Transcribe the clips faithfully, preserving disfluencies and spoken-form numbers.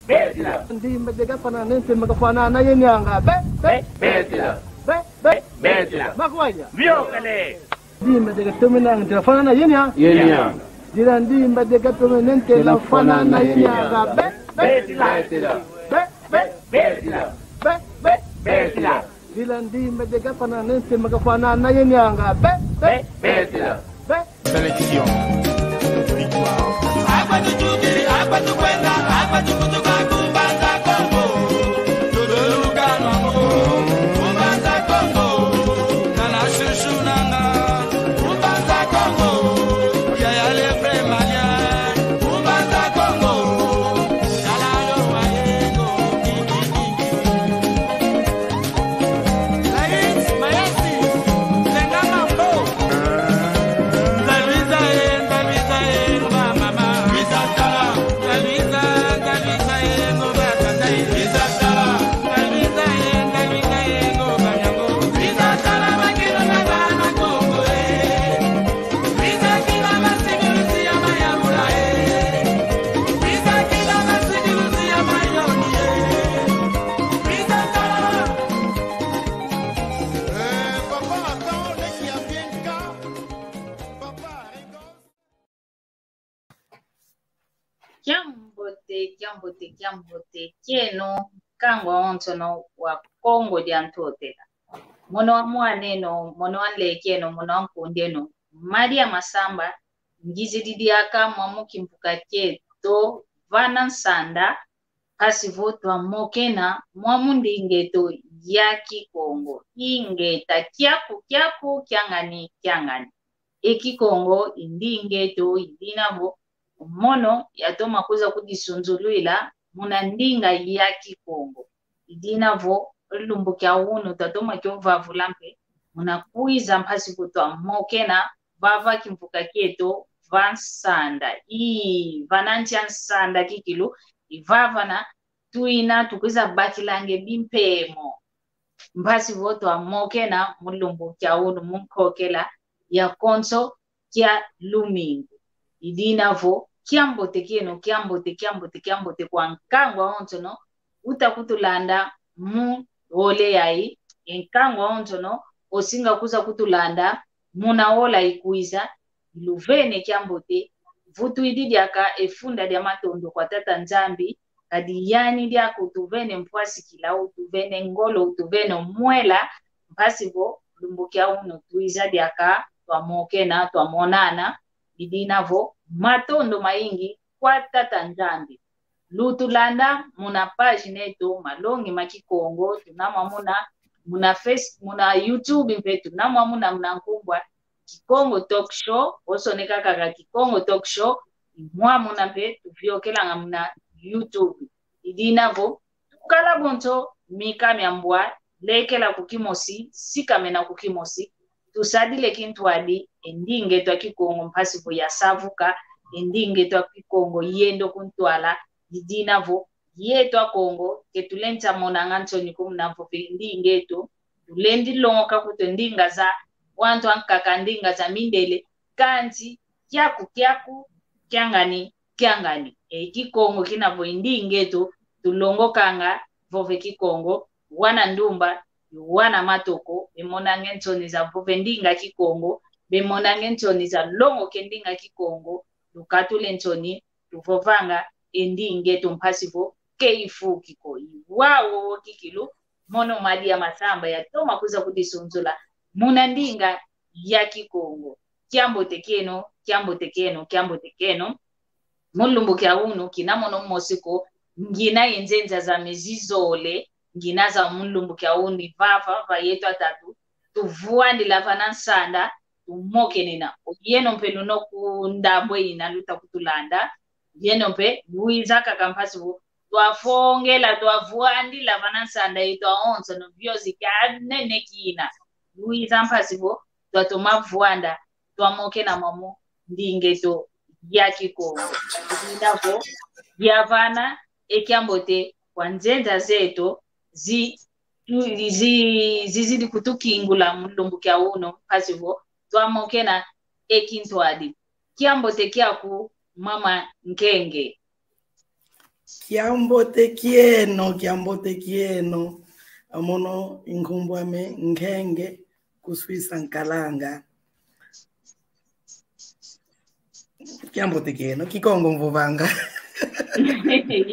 Betila. Ndimba dega fana nente maka fana na yenianga. Be, be. Be, betila. Be, be. Be, betila. Makwanya. Vyokele. Ndimba dega tome nanga dega fana na yenia. Yenia. Dila ndimba dega tome nente la fana na yenianga. Be, be. Betila. Be, be. Betila. Be, be. Betila. Dila ndimba dega fana nente maka fana na yenianga. Be, be. Be, betila. Be. Sélection. Victoire. Kiambote, kiambote, kiambote kieno, nkangu awonsono wa Kongo dia Ntotela. Mono wa mwaneno, mono wa nlekeno, mono wa nkundeno, Maria Masamba, ngizidi diaka mwamu kimvuka kieto, vana nsanda, mpasi vo twamokena mwamu ndinga eto ya Kikongo. Ingeta, kiaku, kiaku, kiangani, kiangani. E Kikongo i ndinga eto, i dina vo mono yatoma kwiza kudisunzulwila muna ndinga ya Kikongo. I dina vo lumbu kia unu twatoma kio vavula mpe muna kwiza mpasi vo twamokena vava kimvuka kieto va nsanda. Ii, vana nsi a nsanda kikilu, i vavana twina tukwiza bakilange bimpemo. Mpasi vo twamokena mu lumbu kia unu mu nkokela ya konso kia lumingu. I dina vo kiambote kieno, kiambote, kiambote, kiambote kwa nkangu awonsono uta kutulanda mu ole yayi, e nkangu awonsono osinga kwiza kutulanda muna ola ikwiza, iluvene kiambote, vutwidi diaka e funda dia matondo kwa Tata Nzambi, kadi yani diaka utuvene mpwasikila, utuvene ngolo, utuvene mwela, mpasi vo lumbu kia unu twiza diaka twamokena, twamonana, i dina vo matondo mayingi kwa Tata Nzambi. Lutulanda muna pagina eto Malongi ma Kikongo, tuna mwa muna, muna Face, muna YouTube mpe tuna mwa muna, muna nkumbu a Kikongo Talk Show, osoneka kaka Kikongo Talk Show, i mwa muna mpe tuviokelanga muna YouTube. I dina vo tukala bonso mika mia mbwa, lekela ku kimosi, sikamena ku kimosi, tusadile kintwadi e ndinga eto a Kikongo mpasi vo yasavuka, e ndinga eto a Kikongo yenda ku ntwala, i dina vo yeto a Kongo ke tulendi sa monanga nsoni ko muna vova e ndinga eto, tulendi longoka kutu e ndinga za wantu ankaka, ndinga za mindele, kansi kiaku kiaku, kiangani kiangani. E Kikongo kina vo i ndinga eto, tulongokanga vova e Kikongo, wana ndumba, wana matoko, bemonange nsoni za vova e ndinga Kikongo, bemonange nsoni za longoka e ndinga Kikongo, lukatule nsoni, tuvovanga e ndinga eto mpasi vo ke ifuki ko. I wau wowo kikilu, mono Maria Masamba yatoma kwiza kudisunzula muna ndinga ya Kikongo. Kiambote kieno, kiambote kieno, kiambote kieno. Mu lumbu kia unu, kina mono mosi ko, ngina e nzenza zame zizole, ngina za mu lumbu kia unu, i vava, va yeto atatu, tuvwandila vana nsanda, tumokenena. O yeno mpe luna ku ndambu ina luta kutulanda, yeno mpe lwiza kaka mpasi vo twafongela, twavwandila vana nsanda yeto awonsono, viozi kia nene kina. Lwiza mpasi vo twatoma vwanda, twamokena mwamu ndinga eto ya Kikongo. I dina vo yavana e kiambote kwa nzenza zeto zi, zi, zizidi kutukingula mu lumbu kia unu, mpasi vo twamokena e kintwadi. Kiambote kiaku, mama Nkenge. Kiambote kieno, kiambote kieno. Amono i nkumbu ame Nkenge, ku Suíça nkalanga. Kiambote kieno, Kikongo mvovanga.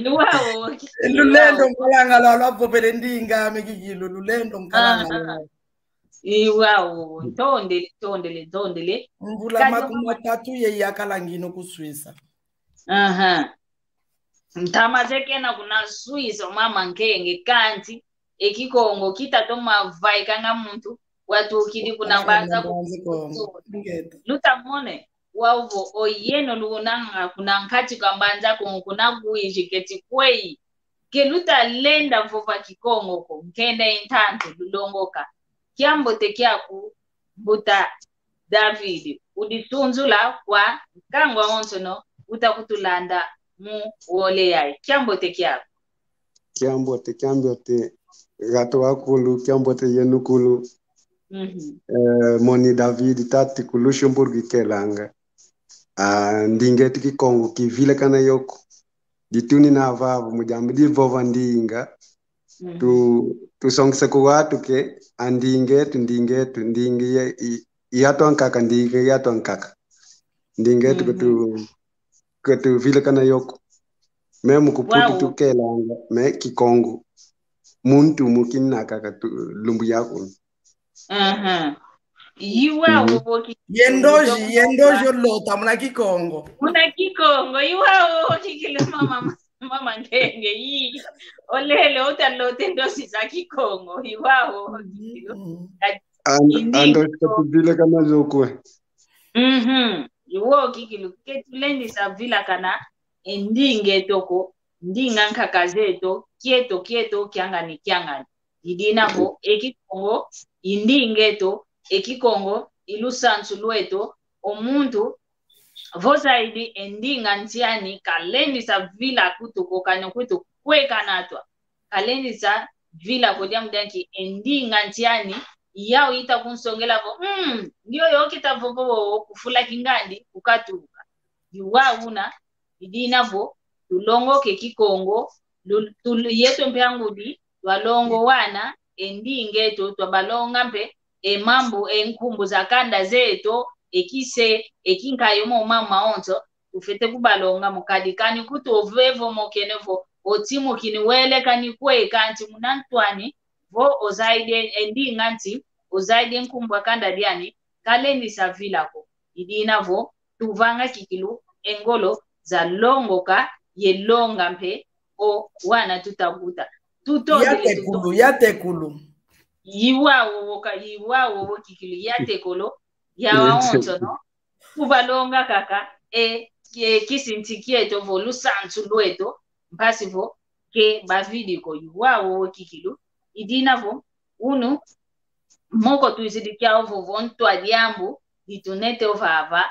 Luwao. Lulendo nkalanga lwa, lwavovele ndinga ame kikilu, lulendo nkalanga lwa. Iwao, ntondele, ntondele, ntondele. Mvula makumi matatu ye yakalangino ku Suíça. Aha. Ntama ze kena kuna Suíça, mama Nkenge, kanti e Kikongo kitatoma vaikanga muntu watukidi kuna Mbanza Kongo. Lutamone, wau vo oyeno lunanga kuna nkati kwa Mbanza Kongo, kuna kuiji keti kwei. Ke lutalenda vova Kikongo ko, nkenda i ntantu lulongoka. Kiambote kiaku, mbuta David, udisunzula kwa nkangu awonsono uta kutulanda mu wole yayi. Kiambote kiaku. Kiambote, kiambote, gatu wakulu, kiambote yenu kulu. Mhm. Eh, moni David, tati ku Luxemburgo ikelanga. Ah, ndinga etu Kikongo kivilakana yoku. Ditunina vava mu diambu divova ndinga. Mhm. Tu, tusongesa ku watu ke, a ndinga etu, ndinga etu, ndinga ya, i, i atu ankaka, ndinga ya atu ankaka. Ndinga etu, mhm, kutu, kutuvilakana yoku. Memu ku Putu tukelanga, me Kikongo. Muntu mukina kaka tu, lumbu yaku. Aha. Iwa, mhm, oboki. Ye ndozi, ye ndozi olota muna Kikongo. Muna Kikongo, iwa, oboki kile mama, mama Nkenge, yi. Olele, uta lote ndozi za Kikongo, iwa, oboki kile. Mhm. An-, ando Kikongo. Katuvilakana zokwe. Mhm. Iwa, oboki kile, ke tulendisa vilakana, e ndinga eto ko, ndinga nkaka zeto, kieto, kieto, kiangani, kiangani. I dina vo, e Kikongo i ndinga eto, e Kikongo i lusansu lweto, o muntu vo zaidi e ndinga nsi ani, kalendisa vila kutu ko, kani kutu kwe kanatwa. Kalendisa vila ko diambu dia nki, e ndinga nsi ani, yau ita kunsongela vo, mm, ndioyo kita vovo kufula kingandi, kukatuka. Iwa una, i dina vo, tulongoke Kikongo, lu-, tu-, yeto mpe angudi, twalongowana, e ndinga eto, twabalonga mpe, e mambu, e nkumbu za kanda zeto, e kise, e kinkayo mo mama onso, tufete kubalonga mo kadi kani kutu ovevo mokene vo, otimukini wele kani kwe kanti muna ntu ani, vo ozaidi e ndinga nsi, ozaidi e nkumbu a kanda diani, kalendisa vila ko. I dina vo, tuvanga kikilu e ngolo za longoka ye longa mpe o wana tutakuta. Tutondele, yatekulu, tutondele. Yatekulu. Iwa wowo ka, iwa wowo kikilu, yatekolo, yawa onsono. Kubalonga kaka, e, e, kisinti kieto vo lusansu lweto, mpasi vo, ke bavidi ko, iwa wowo kikilu. I dina vo, unu, moko twizidi kia ovovo ntwa diambu, ditunete ovava,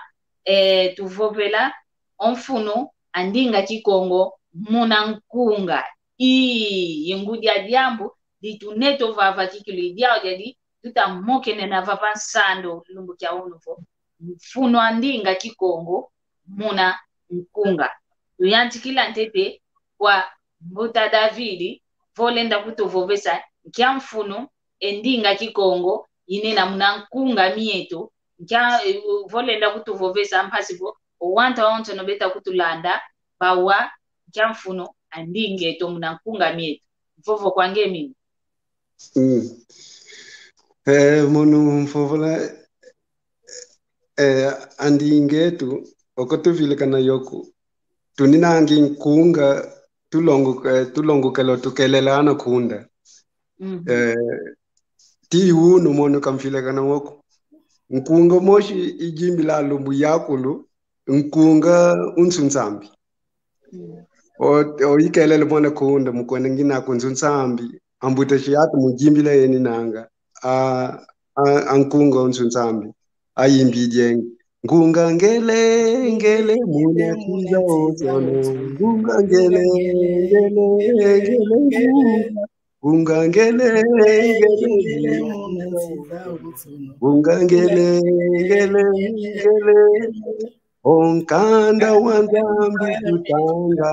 e, tuvovela o mfunu a ndinga Kikongo muna nkunga. Ii, i ngudi a diambu, ditunete ovava kikilu i diau diadi, tuta mokenena vava nsando lumbu kia unu vo, mfunu a ndinga Kikongo muna nkunga. Tuyantikila ntete kwa mbuta David, vo lenda kutuvovesa nkia mfunu e ndinga Kikongo inena muna nkunga mieto, nkia, eh, vo lenda kutuvovesa mpasi vo, o wantu awonsono beta kutulanda, bawa nkia mfunu a ndinga eto muna nkunga mieto. Mvovo kwa nge mimi. Mm. Eh, mono mvovola, eh, a ndinga eto, oko tuvilakana yoku. Tuninangi nkunga, tulongo-, eh, tulongokelo, tukelelana kunda. Mhm. Eh, ti unu mono kamvilakana woku. Nkunga mosi ijimbila lumbu yakulu, nkunga unsu Nzambi. Mm. O, o ikelele mwana kunda mukwenda ngina ku nsu Nzambi. Ambuta si atu mujimbila eni nanga. A, a, a nkunga unsu Nzambi. Ayimbidi engi. Nkunga ngele, ngele, muna tiza ozono. Nkunga ngele, ngele, ngele, nkunga. Nkunga ngele, ngele, ngele, nkunga ngele, ngele, ngele. O nkanda wa Nzambi tutanganga,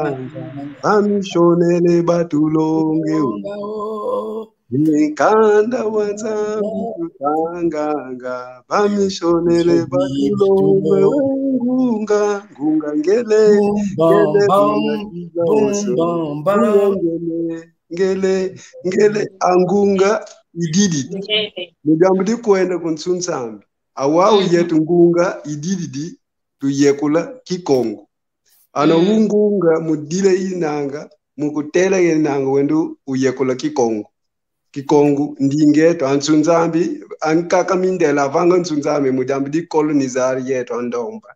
bamisionele batulonge o. Nkanda wa Nzambi tutanganga, bamisionele batulonge o. Ngunga, ngunga ngele, ngele, ngele, ngele, a ngunga ididi. Mu diambu di kwenda ku nsu Nzambi. Awau yetu ngunga ididi tuyekula Kikongo. Ana u ngunga mu dila inanga, mu kutela inanga wenda uyekula Kikongo. Kikongo ndinga eto, a nsu Nzambi, ankaka mindele avanga nsu Nzambi mu diambu di colonizar yetu a ndomba.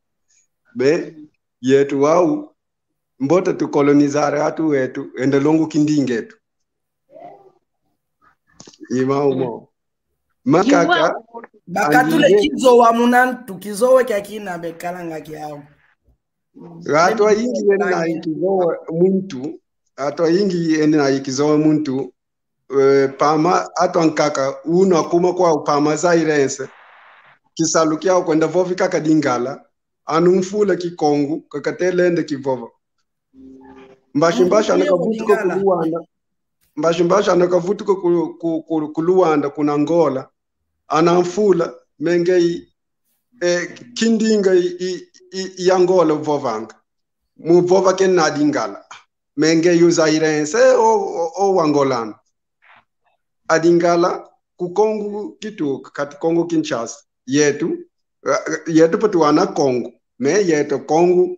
Be, yetu wau, mbote tu colonizar atu wetu, enda longo kindinga etu. I mau mau. Makaka, bakatule kizowa muna ntu, kizowa kia kina bekalanga kiau. Atu ayingi yena kizowa muntu, atu ayingi yena kizowa muntu, eh, pama atu ankaka, unu akuma kwau pama Zairense, kisalu kiau kwenda vovi kaka Lingala, anu mfula Kikongo, kakatela enda kivova. Mbashi mbashi ana kavutuka ku Luanda. Mbashi mbashi ana kavutuka ku, ku, ku, ku Luanda, kuna Angola. Ana mfula, menge i, eh, kindinga i, i, i, i Angola uvovanga. Muvova kena Lingala. Menge yu Zairense o, o, o Angolano. A Lingala, ku Kongo kituka, kati Kongo Kinshasa. Yetu, eh, yetu patuwana Kongo. Me yetu Kongo,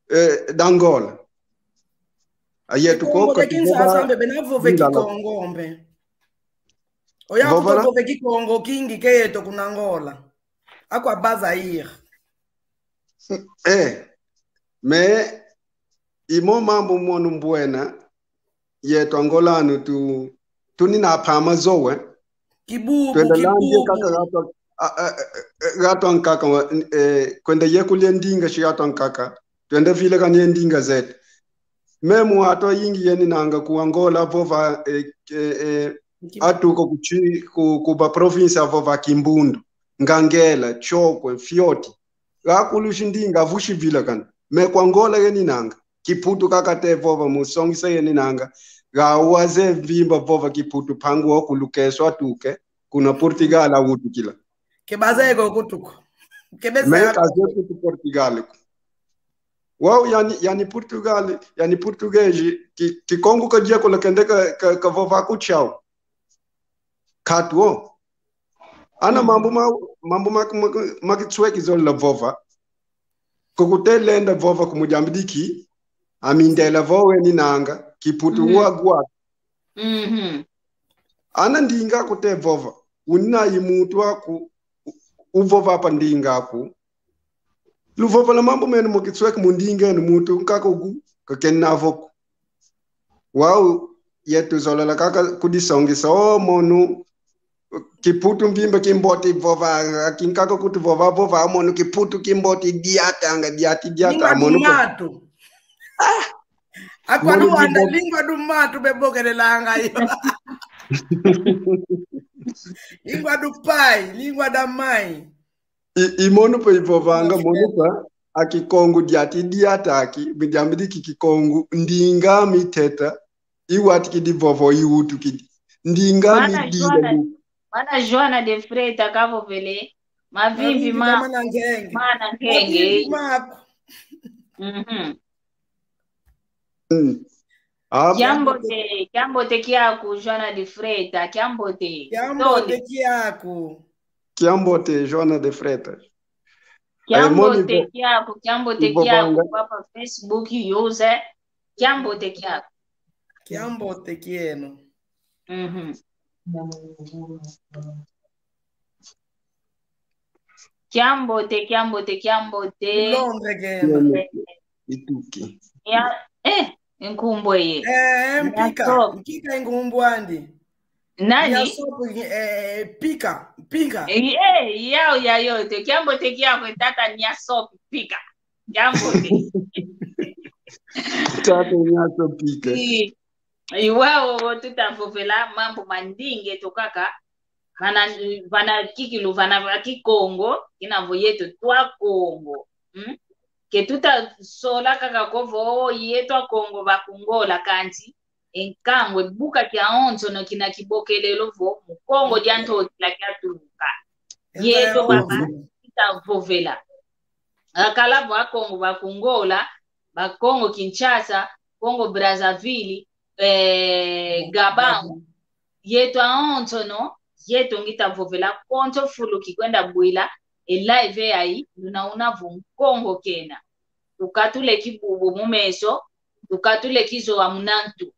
eh, d'Angola. A yetu Kongo ko kati Kinshasa mbe bena vove Lingala. Kikongo mbe. Oya kuto vove Kikongo kingi ke yetu kuna Angola. Akwa Bazaire. Eh, me imo mambu mono mbwena, yetu Angolano tu, tunina pama zowe. Kibubu, twenda landi kibubu. Kaka gato, a, a, a, gato ankaka, eh, kwenda yekula ndinga shi gato ankaka. Twenda vila kani ndinga zetu. Memu atu ayingi yeninanga ku Angola vova, eh, eh, eh, atuka ku chi-, ku, ku ba província vova Kimbundu, Ngangela, Chokwe, Fioti. Gakulushi ndinga vushi vila kana. Me ku Angola yeninanga. Kiputu kaka te vova mu songisa yeninanga. Gawaze mvimba vova Kiputu pangu oku Lukeso atuke. Kuna Portugal awutukila. Ke baza ego kutuko. Ke beza me kaze kutu Portugal ku. Wau yani, yani Portugal, yani português, ki, Kikongo kadiekula kende ka, ka, kavova ku chau. Katuo. Ana mambu ma, mambu ma, ma, ma kitsweki zola vova. Kukutela enda vova ku Mozambique, amindela vo weninanga, Kiputu wagwa. Ana ndinga kute vova, unina i muntu aku, u-, uvova pa ndinga aku. Luvova la mambu meno mu kitsweki mu ndinga eno muntu nkaka ugu, kakena voku. Wau, yetu zolela kaka kudisongisa, o, mono, Kiputu mvimba kimbote vova, kinkaka kutu vova, vova, mono Kiputu kimbote diatanga, diati, diata, mono. Lingua do mato. Ah! Akwa mono Luanda, lingua do mato, bebokelelanga yo. Lingua do pai, lingua da mãe. I, i mono pa ivovanga, mono pa, a Kikongo diati diata aki, midiambi di ki Kikongo, ndinga miteta, iwatikidi vovo iwutukidi. Ndinga midila Joana, lu. Mana Joana de Freitas kavovele, mavimvi ma, mana nkenge. Mana nkenge. Mavimvi maku. Mhm. Mm. Ah, kiambote, kiambote kiaku, Joana de Freitas, kiambote. Kiambote kiaku. Kiambote, Joana de Freitas. Kiambote kiaku, kiambote kiaku, papa Facebook user, kiambote kiaku. Kiambote kieno. Mhm. Kiambote, kiambote, kiambote. Londre kema. Ituki. Ya, eh, nkumbu eye. Eh, Mpika. Mpika nkumbu andi. Nani? Nyasopi, eh, Pika, Pika. Eh, eh, yau, ya, yo, te, kiambote kiaku, tata Nyasopi, Pika. Kiambote. Tata Nyasopi, Pika. I, i wau, tutavovela mambu ma ndinga eto kaka. Vana, vana kikilu, vana va Kikongo, kina vo yeto twa Kongo. Hmm? Ke tutasola kaka ko vo yeto Akongo ba ku Ngola, kansi e nkangu, e buka kiawonsono kina kibokelelo vo mu Kongo dia Ntotila kiatuluka. Yeto baba, tutavovela. Akala vo Akongo ba ku Ngola, ba Kongo Kinshasa, Kongo Brazzaville, eh, Gabão. Yeto awonsono, yeto ngita vovela konso fulu kikwenda bwila e live yayi, luna una vo Nkongo kena. Tukatule kibubu mu meso, tukatule kizowa muna ntu.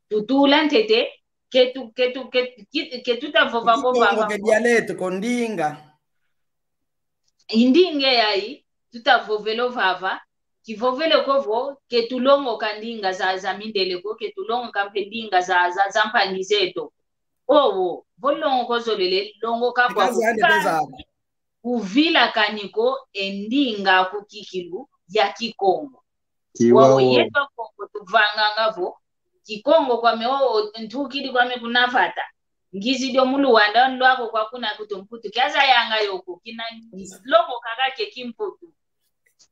Tutula ntete, ke tu, ke tu, ke, ke, ke tutavova ko vava. Ke dialeto ko, ndinga. I ndinga yayi, tutavovela o vava, kivovele ko vo ke tulongoka ndinga za, za mindele ko, ke tulongoka mpe ndinga za, za, za mpangi zeto. Owo, vo longoka ozolele, longoka kwa kuvila kani ko e ndinga aku kikilu ya Kikongo. Wau yeto Akongo tuvanganga vo Kikongo kwame, o, o, ntukidi kwame kuna vata. Ngizidi o mu Luanda, nlwako kwa kuna kutu Mputu. Kiazayanga yo ko, kina longoka kaka e Kimputu.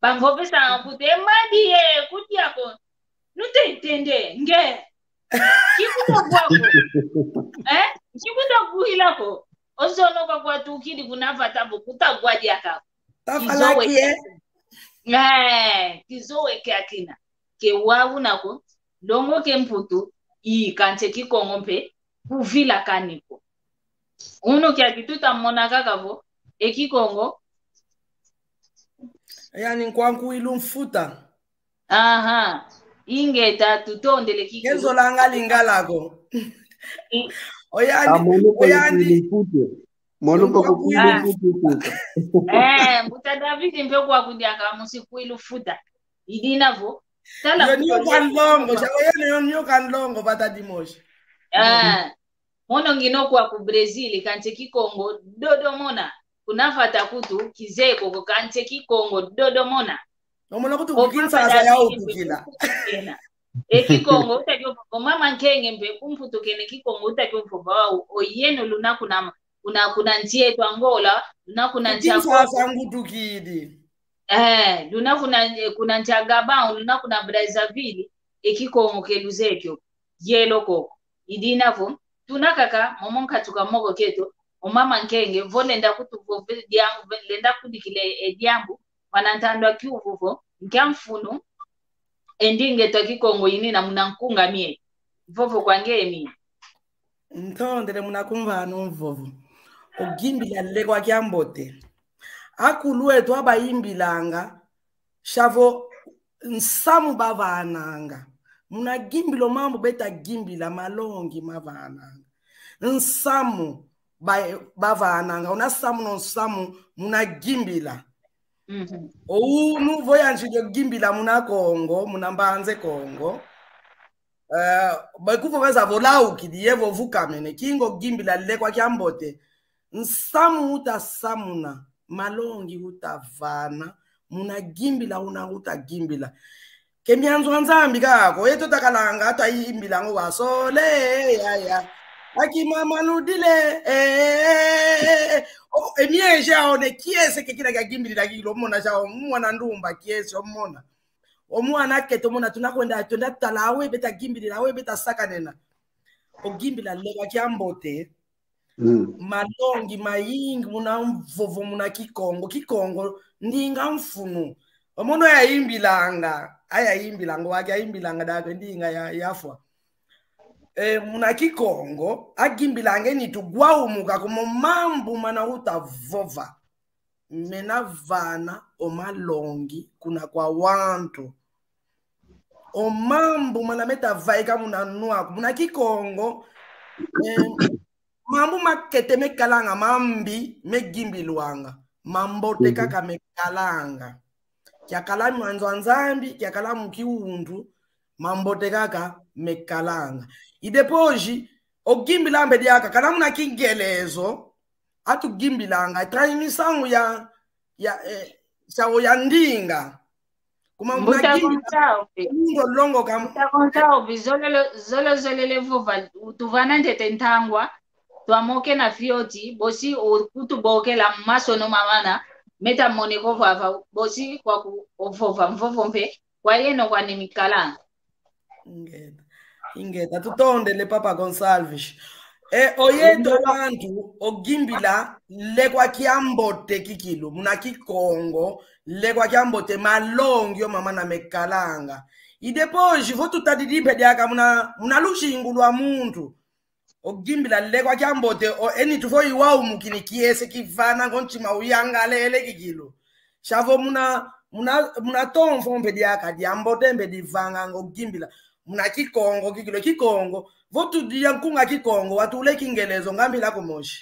Bamvovesanga Mputu, e madi ye, kudia ko. Nutentende, nge. Kikuta kwako. Eh? Kikuta kuhila ko. Ozono kwa kwa tukidi kuna vata vo kuta kwa diaka. Tafalaki, eh? Eh, kizowe kia kina. Ke wau una ko, longoka e Mputu, i kansi e Kikongo mpe, kuvila kani ko. Unu kiaki tutamona kaka vo e Kikongo. Yani nkwa nkuilu mfuta. Aha. Ingeta, tutondele Kikongo. Kezolanga Lingala ko. Oyandi, oyandi. Mono kwa kuilu mfuta. Eh, mbuta David mpe kwa kudiaka musi kuilu mfuta. I dina vo. Tala yo nioka nlongo, sha oyeno yo nioka nlongo, vata dimosi. Eh. Mono ngina kwa ku Brazil, kansi e Kikongo dodo mona. Kuna vata kutu kizeye ko ko, kansi e Kikongo dodo mona. Omona kutu ku Kinshasa ya utukila. E Kikongo utavova, o mama Nkenge mpe ku Mputu kena e Kikongo utavova, oyeno luna kuna, kuna, kuna nsi eto Angola, luna kuna nsi a Kongo. Kinshasa ngutukidi. Eh, luna kuna, eh, kuna nsi a Gabão, luna kuna Brazzaville, e Kikongo ke luzeye kio. Yelo koko. I dina vo, tuna kaka, momo nkatuka moko keto, o mama Nkenge, vo lenda kutuvovele diambu, lenda kudikila e diambu, mwana ntandwa kiuvu vo, nkia mfunu, e ndinga eto a Kikongo inina muna nkunga mie. Vovo kwa nge mi. Ntondele muna kumvana o mvovo. Ogimbila lulekwa kiambote. Akulu eto abayimbilanga, sha vo nsamu bavananga. Muna gimbila o mambu beta gimbila, malongi mavananga. Nsamu ba, bavananga. Una samuna o nsamu muna gimbila. Mhm. O unu vo yanzidi o gimbila muna Kongo, muna Mbanza Kongo. Eh, bakuvovesa vo laukidi, ye vo vukamene, kingo gimbila lulekwa kiambote. Nsamu utasamuna, malongi utavana, muna gimbila una utagimbila. Ke mianzo a Nzambi kaka ko, yeto takalanga, twayimbilanga wa sole, ya, ya. Aki mama nudile, eh, eh, eh, eh. O, e mieje ao ne kiese ke kina kiagimbilila kilo, omona jao, mwana ndumba kiese, omona. O mwana kete, omona, tuna kwenda, twenda tala awe beta gimbilila, awe beta sakanena. Ogimbila lulekwa kiambote. Mm. Malongi mayingi muna mvovo, muna Kikongo. Kikongo ndinga mfunu. Omono yayimbilanga, ayayimbilanga, waki ayimbilanga dako ndinga ya, yafwa. Eh, muna Kikongo, agimbilanga ni tugwaumuka kumo mambu mana utavova. Mena vana o malongi kuna kwa wantu. O mambu mana meta vaika muna nwa aku. Muna Kikongo, eh, mambu makete mekalanga mambi, megimbilwanga. Mambote kaka mekalanga. Kiakala mwanzo a Nzambi, kiakala mu kiwundu, mambote kaka mekalanga. I depois, ogimbila mbe diaka, kana muna Kingelezo, atugimbilanga, trai misangu ya, ya, eh, sao ya ndinga. Kuma muna Mbuta gimbila, Gonçalves. Mundo longo kam-, Mbuta Gonçalves, zolele, zole, zolele vova, utuvana ntete ntangwa, twamokena fioti, bosi, o, kutubokela masono mamana, Meta moneka ovava, bosi kwaku ovova mvovo mpe, kwa yeno kwani mikala. Ingeta. Ingeta. Tutondele Papa Gonçalves. E, oyeto wantu, ogimbila, lekwa kiambote kikilu, muna Kikongo, lekwa kiambote malongi o mama na mekalanga. I depois, vo tutadidi mpe diaka muna, muna luzingu lwa muntu. Ogimbila lekwa kiambote, o, eni tuvo iwa umukini kiese kivana ngo ntima uyangalele kikilu. Shavo muna, muna, muna tomfo mpe diaka, diambote mpe divanga ngo gimbila. Muna Kikongo kikilu, Kikongo. Vo tudia nkunga Kikongo, watule Kingelezo, ngambila kumosi.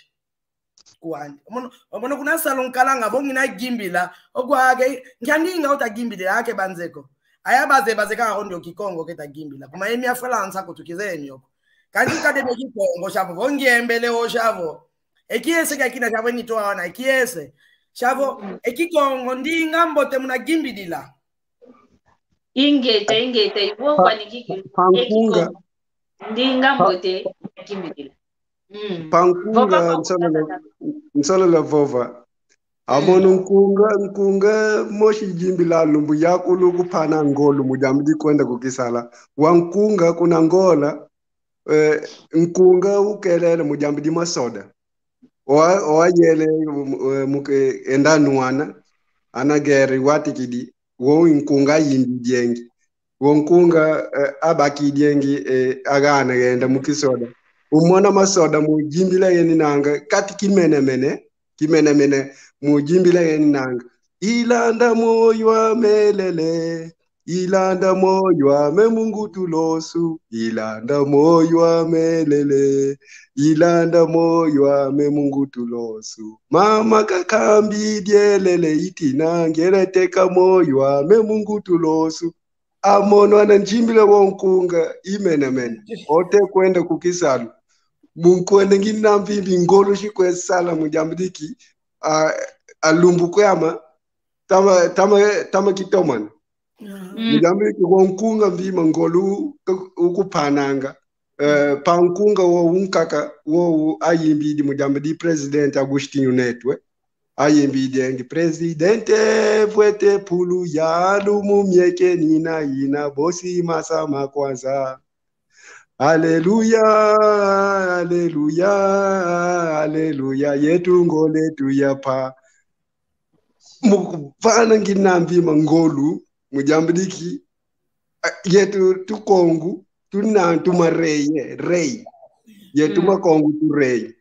Kwandi. Omono, omono kuna salu nkalanga, vo ngina gimbila, okwake, nkiandinga uta gimbilila, ake banzeko. Aya baze, baze ka hondi o Kikongo keta gimbila. Kuma emi a Falansa kutukize emi oko. Kanti kade be Kikongo, shavo, vo ngiembele o shavo. E kiese kakina shavo ni twaona, e kiese. Shavo, e Kikongo, ndinga mbote muna gimbilila. Ingeta, ingeta, iwo kwani kikilu. Pa nkunga. Ndinga mbote, gimbilila. Mm. Pa nkunga, vova, nsololo, nsololo vova. Amono nkunga, nkunga, mosi gimbila lumbu yakulu kupana ngolo mu diambu di kwenda ku kisala. Wa nkunga kuna Ngola, eh, nkunga ukelele mu diambu di masoda. Owa, owa yele, eh, muke enda nwana, ana gere watikidi, wo nkunga yimbi diengi. Wo nkunga, eh, abaki diengi, eh, agana genda mu kisoda. Umona masoda mu gimbila yeni nanga, kati kimenemene, kimenemene, mu gimbila yeni nanga. Ilanda moyo amelele, ilanda moyo ame mungutu losu, ilanda moyo amelele, ilanda moyo ame mungutu losu. Mama kakambi dielele iti nangele teka moyo ame mungutu losu. Amono ana ngimbila wo nkunga imenemene. Ote kwenda ku kisalu. Munkwenda ngina mvimbi ngolo si kwe sala mu diambu diki, a, a lumbu kwama, tama, tama, tama kitomana. Mm. Mu diambu diki wo nkunga mvima ngolo u-, ukupananga. Eh, pa nkunga wo unkaka wo u-, ayimbidi mu diambu di Presidente Agostinho Neto, eh. Ayimbidiengi Presidente vwete pulu ya lumu mieke nina ina bosi masa makwanza. Aleluya, aleluya, aleluya, yetu ngolo etu ya pa. Mukupana ngina mvima ngolo, mu diambu diki, a, yetu tu Kongo, tuna tuma rei, eh, rei. Yetu ma Kongo tu rei.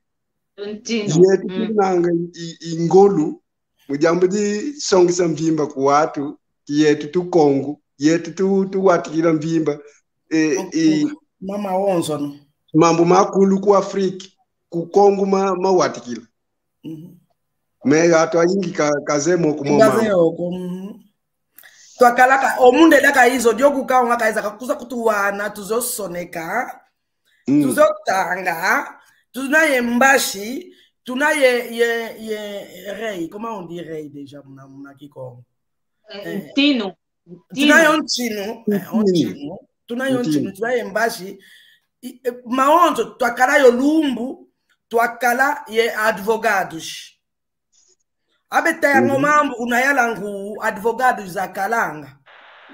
Yetu tunanga i, i ngolo, mu diambu di songesa mvimba ku watu, ki yetu tu Kongo, yetu tu, tu watikila mvimba, eh, eh, mama onzo no. Mambu makulu ku Afrika, ku Kongo ma, ma watikila. Mhm. Me atu ayingi ka, kazeye mo ku mo. Kazeye mo ku, mhm. Twakalaka, o mundele ka izo, dio kukaonga ka iza, kakuza kutuwana, tuzosoneka, mm, tuzotanga, tuna ye mbashi, tuna ye, ye, ye rei. Comment on dit rei déjà muna, muna Kikongo? Eh, eh, ntinu. Tuna yo ntinu, eh, o ntinu. Tuna yo ntinu, tuna ye mbashi. I, eh, maonzo, twakala yo lumbu, twakala ye advogados. Abe taya ngo mambu kuna yala ngu advogado zakalanga.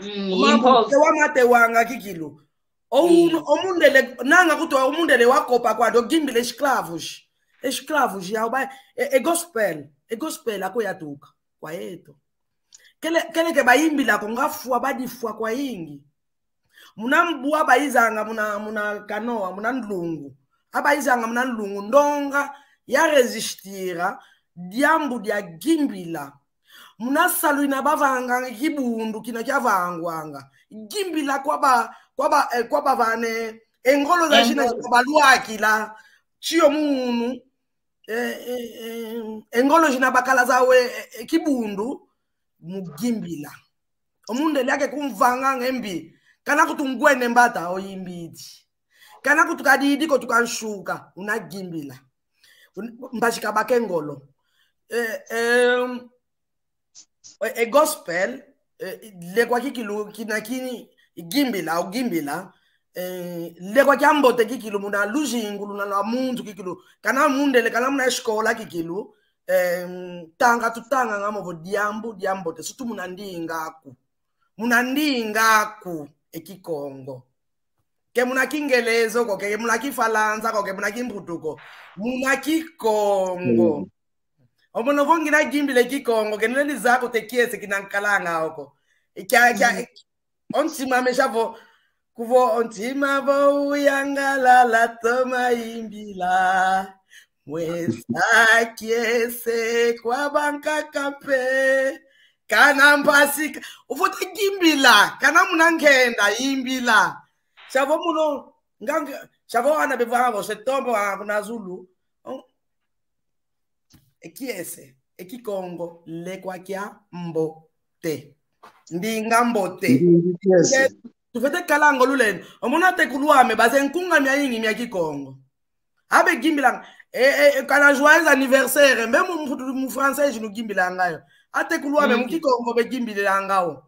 Mm, mambu tewa mate wanga kikilu. O, mm, o mundele, nanga kutwa o mundele wakopa kwa do gimbile escravos. Escravos ya uba, e, e gospel, e gospel ako yatuka kwa yeto. Kele, kele ke bayimbila ko ngafwa badifwa kwayingi. Muna mbu abayizanga muna, muna kanoa, muna nlungu. Abayizanga muna nlungu, ndonga ya resistira diambu dia gimbila. Muna salu ina bavanga kibundu kina kiavangwanga. Gimbila kwaba, kwaba, eh, kwaba vane, engolo za zina, engolo, zina balwakila, chio munu, eh, eh, eh, engolo zina bakala zawe, eh, eh, kibundu, mu gimbila. O mundele ake kumvanga ngembi. Kana kutu ngwene mbata oyimbidi. Kana kutu kadidi ko tukansuka, una gimbila. Un-, mbashi kabake ngolo. Eh, em, e, e gospel, eh, lekwa kikilu kina kini, gimbila, o gimbila, eh, lekwa kiambote kikilu muna luzingu luna lwa muntu kikilu. Kana mundele, kana muna escola kikilu, em, tanga tutanganga mo vo diambu diambote, surtout muna ndinga aku. Muna ndinga aku, e Kikongo. Ke muna Kingelezo ko, ke muna Kifalansa ko, ke muna Kimputu ko. Muna Kikongo. Mm. O mono vo ngina gimbila e Kikongo, ke nilendi zaya ko te kiese kina nkalanga oko. Kia, kia, mm. O ntima ame sia vo, kuvo o ntima vo uyangalala toma imbila. Mwesa kiese kwa bankaka mpe. Kana mpasi ka-, ufwete gimbila, kana muna nkenda imbila. Sia vo mono, nga, nga, sia vo ana bevanga vo se tombo wa kuna zulu. Oh. E kiese, e Kikongo, lekwa kia mbote. Ndinga mbote. Ndinga kiese. Nge, tufwete kalanga o lulendo. O mono atekulu ame, baze nkunga miayingi mia Kikongo. Abe gimbilanga, e, e, e, kana joyeux anniversaire, mbe mu, mu, mu français jinu gimbilanga yo. Atekulu ame, mm, mu Kikongo be gimbilanga o.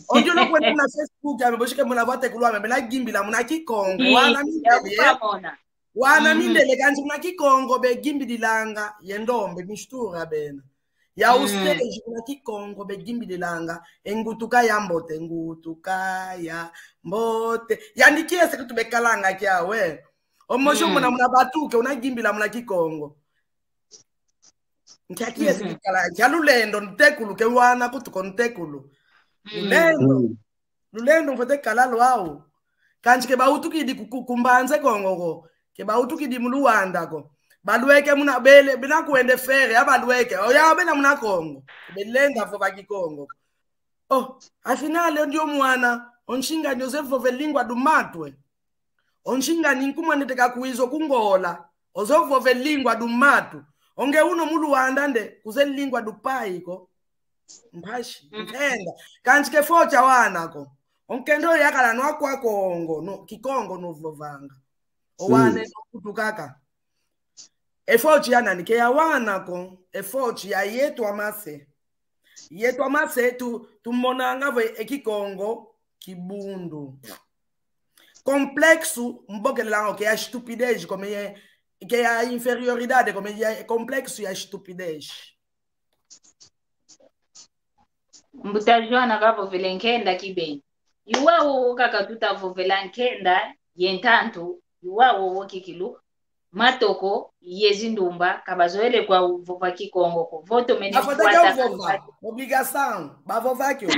Ondio no kwenda na Facebook ame, boshike muna vo atekulu ame, bena gimbila muna Kikongo. Mm. Wana mindele, ya kukamona. Wana, mhm, mindele kansi muna Kikongo begimbililanga, ye ndombe, mistura bena. Ya, mm, usteji muna Kikongo begimbililanga, e ngutuka ya mbote, ngutuka ya mbote. Yandi kiese kutu bekalanga kiawe. O mosi, mm, muna, muna batuke, una gimbila muna Kikongo. Nkia kiese, mhm, kikala, kia lulendo, ntekulu, ke wana kutu ko ntekulu. Mm. Lulendo. Mm. Lulendo mfwete kala lwau. Kansi ke bawutukidi ku, ku, ku Mbanza Kongo ko. Ke bawutukidi mu Luanda ko. Balweke muna bele, bena kwenda fere, abalweke. Oya bena muna Kongo. Belenda vova Kikongo. Oh, afinal, ondio mwana, o nsinga ndio ze vova e lingwa du matwe. O nsinga ni nkumwanete kakwiza ku Ngola, ozo vova e lingwa du matu. Onge uno mu Luanda nde, kuze lingwa du pai ko. Mpasi, mm, nkenda. Kansi ke foti ya wana ko. O nkenda oyo yakala no akwa Kongo, no, Kikongo no vovanga. O, mm, wana no kutukaka. E foti ya nani, ke ya wana ko, e foti ya yeto amase. Yeto amase tu, tumonanga vo e Kikongo kibundu. Complexo, mbokelelanga ke ya estupidez, comme ye, ke ya inferioridade, comme ye complexo ya estupidez. Mbuta Joana kavovele nkenda kibeni. Iwa wowo kaka tutavovela nkenda ye ntantu, iwa wowo kikilu. Matoko ye zindumba, ka bazoele kwa vova Kikongo ko. Vo tomene kukwata. Obligação. Bavova kio.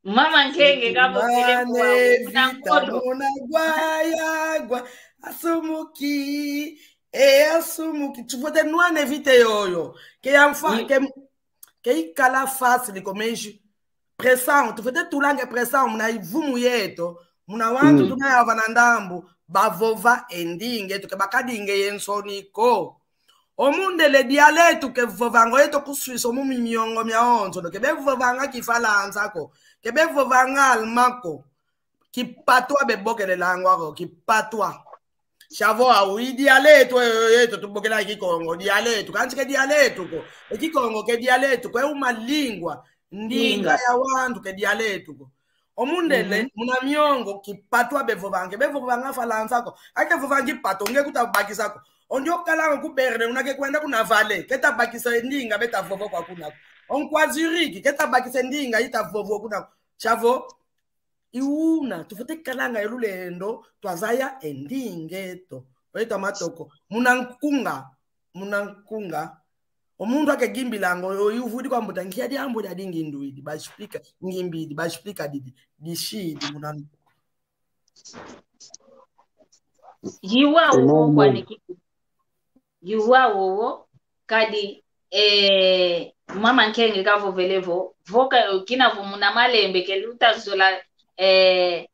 Mama Nkenge kavovele kwa Vita, muna gwaya gwa, asumuki, e asumuki. Tufwete nwana e vita yoyo. Ke ya mfa, mm, ke, ke ikala fácil comme pressão, tufwete tulanga pressão muna ivumu yeto, muna wantu, mm, tuna yava na ndambu, bavova e ndinga eto, ke bakadinga ye nsoni ko. O mundele dialeto ke vovanga yeto ku Suisse, o mu mimiongo miawonso, ke bevovanga Kifalansa ko, ke bevovanga Alma ko. Kipatwa bebokelelanga ko, kipatwa. Sia vo au i dialeto, e, e, eto tubokela Kikongo dialeto. Kansi ke dialeto ko. E Kikongo ke dialeto ko, e uma lingua. Ndinga ya wantu ke dialeto ko. O mundele, mhm, muna miongo, kipatwa bevovanga. Bevovanga Falansa ko. Ake vovanga kipatwa, nge kutabakisa ko. Ondio kalanga ku Berne, una ke kwenda kuna Valais. Keta bakisa ndinga beta vovo kwa kuna ko. Onkwa Zurich, keta bakisa ndinga ita vovo kuna ko. Sia vo, i una, tufwete kalanga e lulendo, twazaya e ndinga eto. Oyeto amatoko. Muna nkunga, muna nkunga. O muntu ake gimbilanga, o, o, i uvudi kwa mbuta, nkia diambu dia dingi nduidi, bashipika, ngimbidi, bashipika didi, dishidi, muna nkunga. Yiwa uwo kwani ki-, yiwa wowo, kadi, eh, mama Nkenge kavovele vo, vo ka, kina vo muna malembe ke lutazola, eh,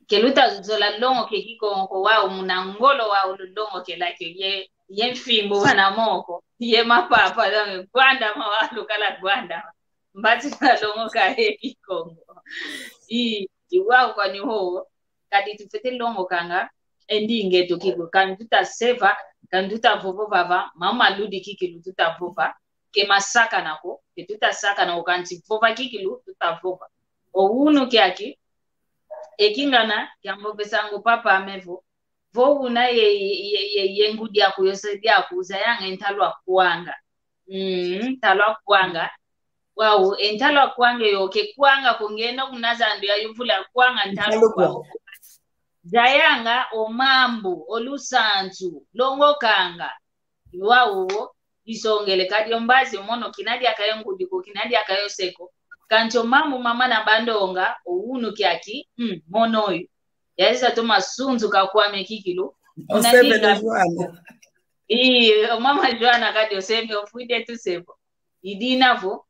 ke lutazola longoka e Kikongo ko wau muna ngolo wau lulongokela kio ye, ye mfimbu wana moko, ye mapapa, longe, gwandama wau lukala gwandama. Mbati na longoka e Kikongo. I, i wau kwani wowo, kadi tufwete longokanga e ndinga eto kikilu, kani tutaseva, kani tutavova vava, mama ludi kikilu tutavova, ke masakana ko, ke tutasakana ko, kansi vova kikilu tutavova. O unu kiaki, e kingana kiamvovesanga o papa ame vo, Vo una ye, ye, ye, ye ngudi aku yo se diaku, zayanga e ntalo akwanga. Mm, ntalo akwanga. Wau, e ntalo akwanga yo ke kwanga ko ngeno kuna zandu ya yuvula kwanga ntalo akwanga. Zayanga o mambu, o lusansu, longokanga. Wau, isongele kadi o mbazi, o mono kina diaka yo ngudi ko, kina diaka yo se ko. Kansi o mambu mama na bandonga, o unu kiaki, mm, mono yu. Yayiza toma sunsuka kwame kikilu. Oseve na Joana. Ii, o mama Joana kadi oseve, ofwide tuseve. I dina vo,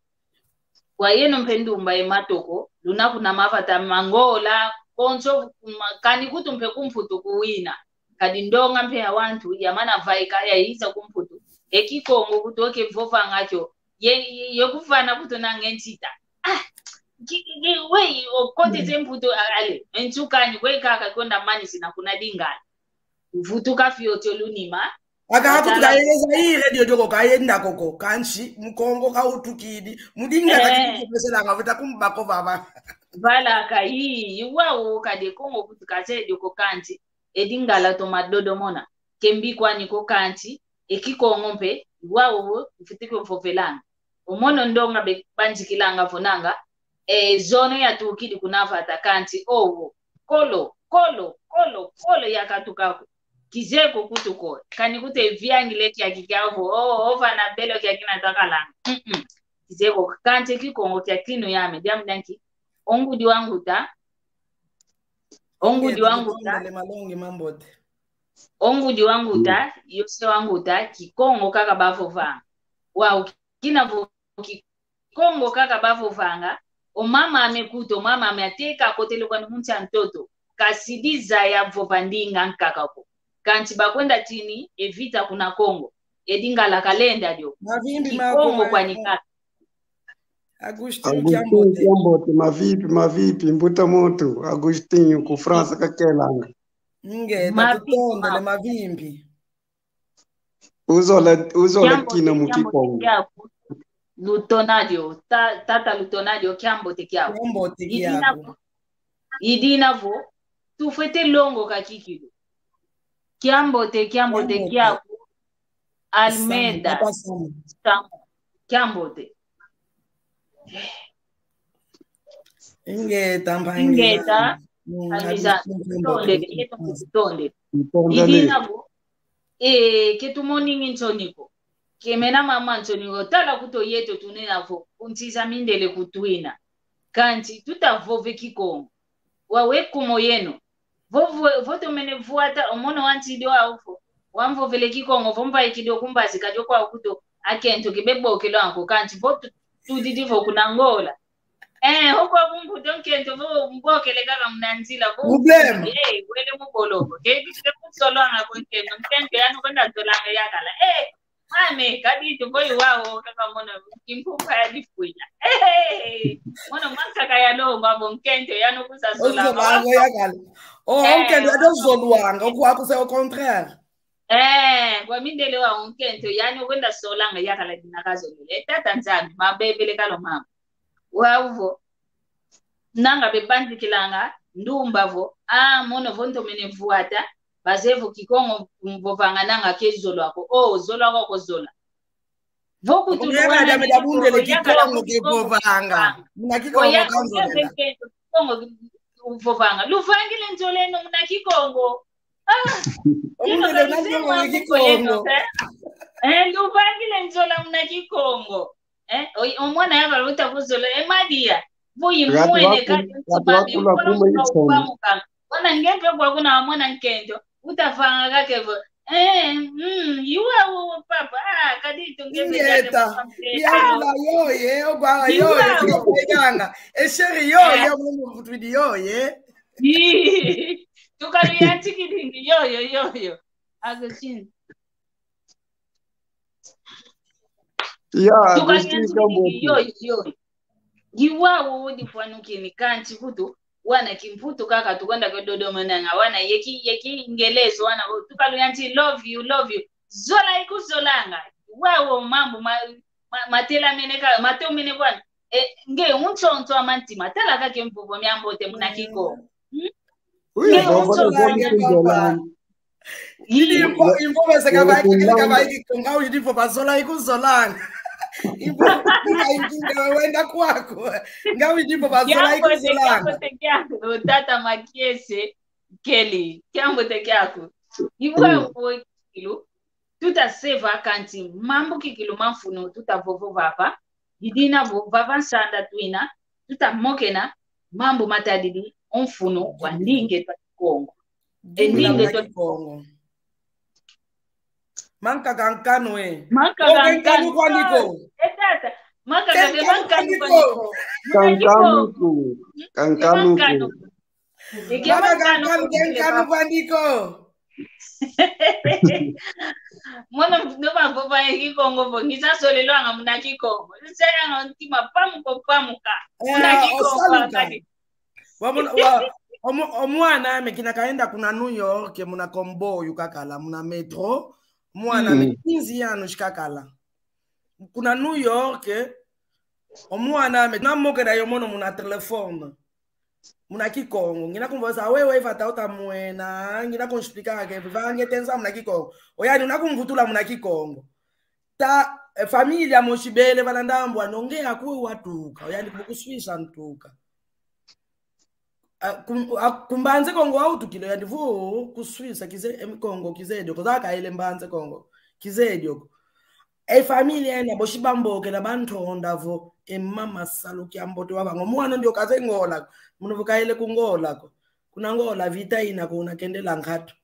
kwa yeno mpe ndumba ye matoko, luna kuna mavata ma Ngola, konso kuma, kani kutu mpe ku Mputu kuwina. Kadi ndonga mpe ya wantu, yamana vaika, yayiza ku Mputu. E Kikongo kutu oke vovanga kio. Ye, ye, ye kuvana kutu nanga e nsita. Ah, ki, ki, ki, wei, okote ze Mputu, a-, ale, e nsukanyi, wei kaka konda manisi na kuna Lingala. Vutuka fioti o lunima. Aka kutu kayele Zaire dio dio ko kayenda koko, kansi, Mukongo kautukidi, mu Lingala kitukupeselanga, veta kumbako vava. Vala ka, ii, wau kadi e Kongo kutu kazeye dio ko kansi, e Lingala toma dodomona. Kembi kwani ko kansi, e Kikongo mpe, wau, mfwete kuvovelanga. O mono ndonga bebanzikilanga vo nanga, e, zono yatukidi kuna vata kansi, owo, kolo, kolo, kolo, kolo yakatuka ko. Kizeye ko kutu ko, kani kutu e viangile kiaki kiau vo, o, o vana belo kiaki na takalanga. Mm-mm. Kizeye ko, kansi Kikongo kiakinu yame, diambu dia nki, o ngudi wa nguta, o ngudi wa nguta, o ngudi wa nguta, yo se wa nguta, Kikongo kaka bavovanga. Wau kina vo Kikongo kaka bavovanga, o mama ame kutu, o mama ame ateka akotele kwani mu nsi a ntoto, kasi dizaya vova ndinga nkaka ko. Kansi bakwenda tini, e vita kuna Kongo, e Lingala kalenda dio. Mavimpi Kikongo kwani kaka. Agostinho, Agostinho Kiambote. Kiambote, mavimpi, mavimpi, mbuta muntu, Agostinho, ku França kakelanga. Nge, mavimpi, tutondele mavimpi. Uzola, uzola Kiambote, kina mu Kiambote Kikongo. Kiaku. Lutonadio, ta-, tata Lutonadio, Kiambote kiaku. Kiambote kiaku. I dina vo, i dina vo, tufwete longoka kikilu. Kiambote, Kiambote kiaku. Almeida. Samu, Samu. Kiambote. Ingeta, mpangi. Ingeta, mpangi zame. Tutondele, yeto tutondele. I dina vo, e, ke tumoningi nsoni ko. Ke mena mama nsoni ko. Tala kutu yeto tunena vo, ku nsi za mindele kutwina. Kansi, tuta vova e Kikongo. Wau e kuma yeno. Vo, vo, vo tomene vuata, o mono wa nsidi wau vo. Wamvovele Kikongo, vo mvaikidi o ku mbazi kadi o kwau kutu, akento ke bebokelo anko, kansi vo tu-, tudidi vo kuna Ngola. Eh, oko ku Mputu nkento, vo mbokele kaka muna nzila, vo. Problème. Eh, wele mu boloko. Ke, ke kusolwanga ko nkento, nkento yandi kwenda zolanga yakala. Eh, Mame, kadi tuvoyi wau, kaka mono, kimpumpa ya difwila. Eh, mono mankaka ya lomba, vo nkento, yandi kusa zola. Ozo bango ya kala. Oh, eh, nkento, yandi zolwanga, oku aku se au contraire. Eh, kwa mindele wa nkento, yandi kwenda solanga, yakala dina kazolele. Eh, tata Nzambi, mabebele kalo mama. Wau vo. Nanga bebanzikilanga ndumba vo, ah, mono vo ntomene vuata, bazeye vo Kikongo mvovanga nanga ke zolwa ko. Oh, zolwa ko, ko zola. Vo kutu Luanda, meda bundele Kikongo ke vovanga. Muna Kikongo kanzolela. Kikongo vovanga. Luvangile nzol'eno muna Kikongo. Ah, Kikongo, Kikongo. Eh, luvangile nzola muna Kikongo. Eh, o, o mwana yakala uta kuzola, eh, Maria, vo imwene kati ntumami, mwana nge mpe kwa kuna mwana nkento, uta vanga kake vo, eh, mm, iwa u papa, ah, kadi tu nge mpe kate papa mpe. Yanga yoye, ogwanga yoye, tikapayanga. E chéri yoye, mwana mvutwidi yoye. Tukalu ya tikidingi, yoyo, yoyo. Agustin. Ya, Agustin Kiambote. Yo, yo. Ngiwa wo difwanukini kansi kutu, wana kimputu kaka tukwenda kwe Dodoma nanga, wana yeki, yeki ngelezo, wana wo, tukalu yanti, love you, love you. Zola ikuzolanga. Wa wo mambu ma, ma, matela mene ka, mato mene bwana. E, nge untsonso amantima, tala kake mvovo miambote muna Kikongo. Hmm? Oui, nge untsonso amantima. Ii. Imvo-, imvovese kavaiki, kavaiki, ngau idi vova zola ikuzolanga. Imvo-, inga wenda kwaku. Ngau idi vova zola ikuzolanga. Kiambote kiaku, tata Makiese, Kelly. Kiambote kiaku. Iwe, mm, kikilu, tuta seva kansi mambu kikilu ma mfunu tuta vova vava. Didina vo vava nsanda twina, tuta mokena mambu matadidi o mfunu wa ndinga eto a Kikongo. E ndinga eto a Kikongo. Mankaka nkanu e. Mankaka nkanu kwandiko. E tata. Mankaka nkanu kwandiko. Kankanuku. Kankanuku. Mankaka nkanu kwandiko. Mono ndo mavova e Kikongo vo, ngisa solelwanga muna Kikongo. Nseanga ntima pamuka pamuka. Muna Kikongo kadi. Wa muna, wa, omu-, omwana ame kina kaenda kuna New York, muna komboyu kakala, muna metro. Omwana ame quinze anos kakala. Kuna New York, omwana ame, namokela yo mono muna telefone. Muna Kikongo. Ngina kumvovesa, wewe vata uta mwena, ngina kunsplikanga ke, vange tenza muna Kikongo. Oyandi una kumvutula muna Kikongo. Ta, eh, familia mosi bele vana ndambu, ano nge akwe watuka, oyandi ku Suisse ntuka. A, kum-, a, ku Mbanza Kongo wautukila, oyandi vo, ku Suisse, kize, em, Kongo, kizeye dio ko, zakaele Mbanza Kongo, kizeye dio ko. E familia ena, bosi bambokela bantonda vo, e mama Salu Kiambote wavanga. Omwana ndioka ze Ngola, mono vo kaele ku Ngola ko. Kuna Ngola vita ina ko una kendela nkatu.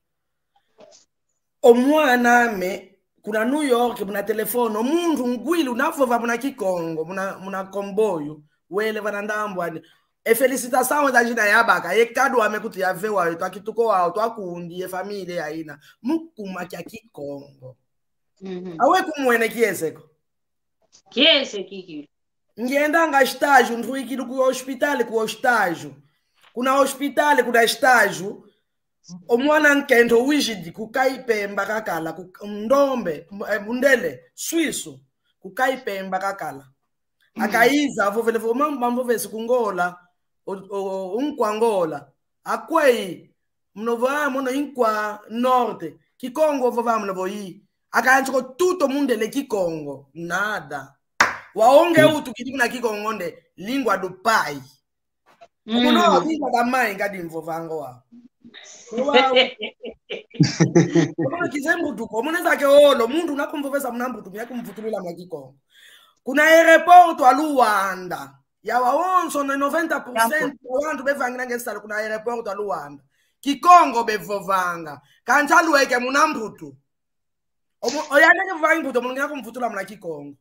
Omwana ame, kuna New York, muna telefone, o muntu ngwili unavova muna Kikongo, muna, muna komboyu, wele vana ndambu andi. E felicitação za zina yabaka, e kadu ame kuti yavewa, e twa kituko wau, twa kundi, e família yaina. Mu kuma kia Kikongo. Mhm. Awe kumwene kiese ko. Kiese kiki. Ngiendanga estágio, ntwikili ku hospital, ku estágio. Kuna hospital, kuna estágio. Omwana nkento wizidi ku Kaipemba kakala, ku Ndombe, m-, eh, Mundele, Suíço, ku Kaipemba kakala. Akaiza, avovele vo, mam-, mamvovesi ku Ngola, o, o, o, nkwa Ngola. Akwei, mono vo, ah, mono i nkwa norte. Kikongo vova mono vo i. Akansi ko tuto Mundele Kikongo. Nada. Waonge utukidi muna Kikongo nde, língua do pai. Omono, língua da mãe, ngadi mvovanga wa. Wa. Omono kize mbutuko, omono zake olo, muntu una kumvovesa muna mbutuko, ya kumvutulula muna Kikongo. Kuna aeroporto a Luanda, yawa onso na noventa por cento ya wantu bevangilanga e salu kuna aeroporto a Luanda. Kikongo bevovanga. Kansi alweke muna mbutu. Omo-, oyandi ke vanga mbutu, omono ngina kumvutula muna Kikongo.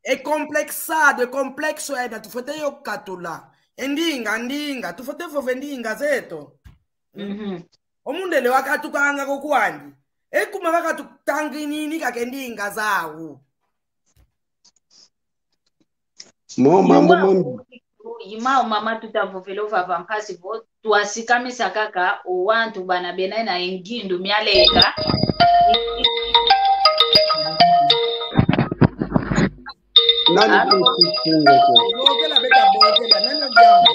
E complexado, e complexo ena, tufwete yo katula. E ndinga, ndinga, tufwete vova e ndinga zeto. Mhm. O Mundele wakatukanga ko kwandi. E kuma wakatutanginini kaka e ndinga zau. Mo mambu mambi. Imao mama tutavovela ovava mpasi vo, twasikamisa kaka o wantu bana bena na e ngindu mialeka. Nani kusifunga ko? Bokela beta bokela, nani odiamba?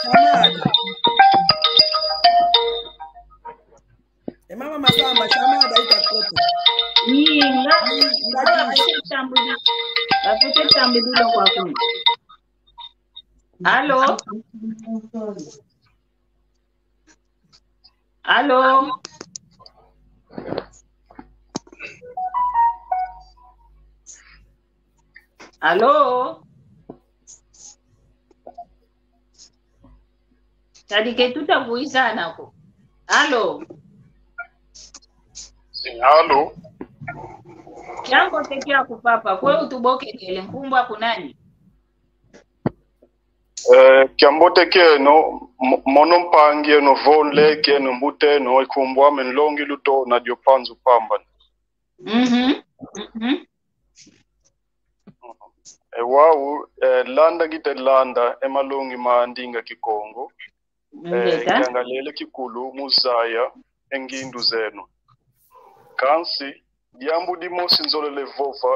Chamada. E mama Masamba, chamada ita kota. Ii, nga, nga, nga, bafete tambudi-, bafete tambudila kwa kuna. Alo? Alo? Alo? Tadi ke tutavuizana ko. Alo. Sim, alo. Kiambote kiaku papa, kwe utubokekele, nkumbu aku nani? Eh, kiambote kieno, mo-, mono mpangi eno, vonle kieno, mbuteno, e nkumbu ame Nlongi Luto, na dio panzu pamba. Mhm. Mhm. E wau, eh, landa ngite landa, e malongi ma ndinga Kikongo. Eh, ngiangalele kikulu mu zaya e ngindu zeno. Kansi, diambu dimosi nzolele vova,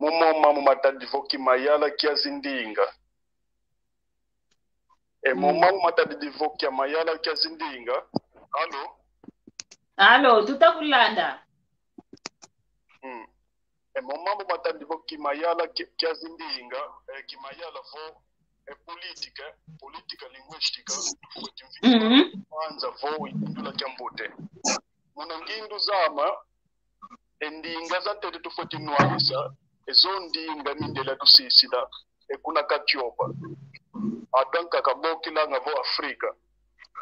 mu mo mamu matadi vo kimayala kia zindinga. E mo mambu matadidi vo kia mayala kia zindinga. Alo? Alo, tutakulanda. Mm. E mo mambu matadidi vo kimayala ki-, kia zindinga, e, kimayala vo, e, politika, politika linguística, tufweti mvimba, mhm, kwanza vo indula kia mbote. Muna ngindu zama, e ndinga za ntete tufweti nwanisa, e zo ndinga mindela tusisila, e kuna katiopa. Atu ankaka bokilanga vo Afrika.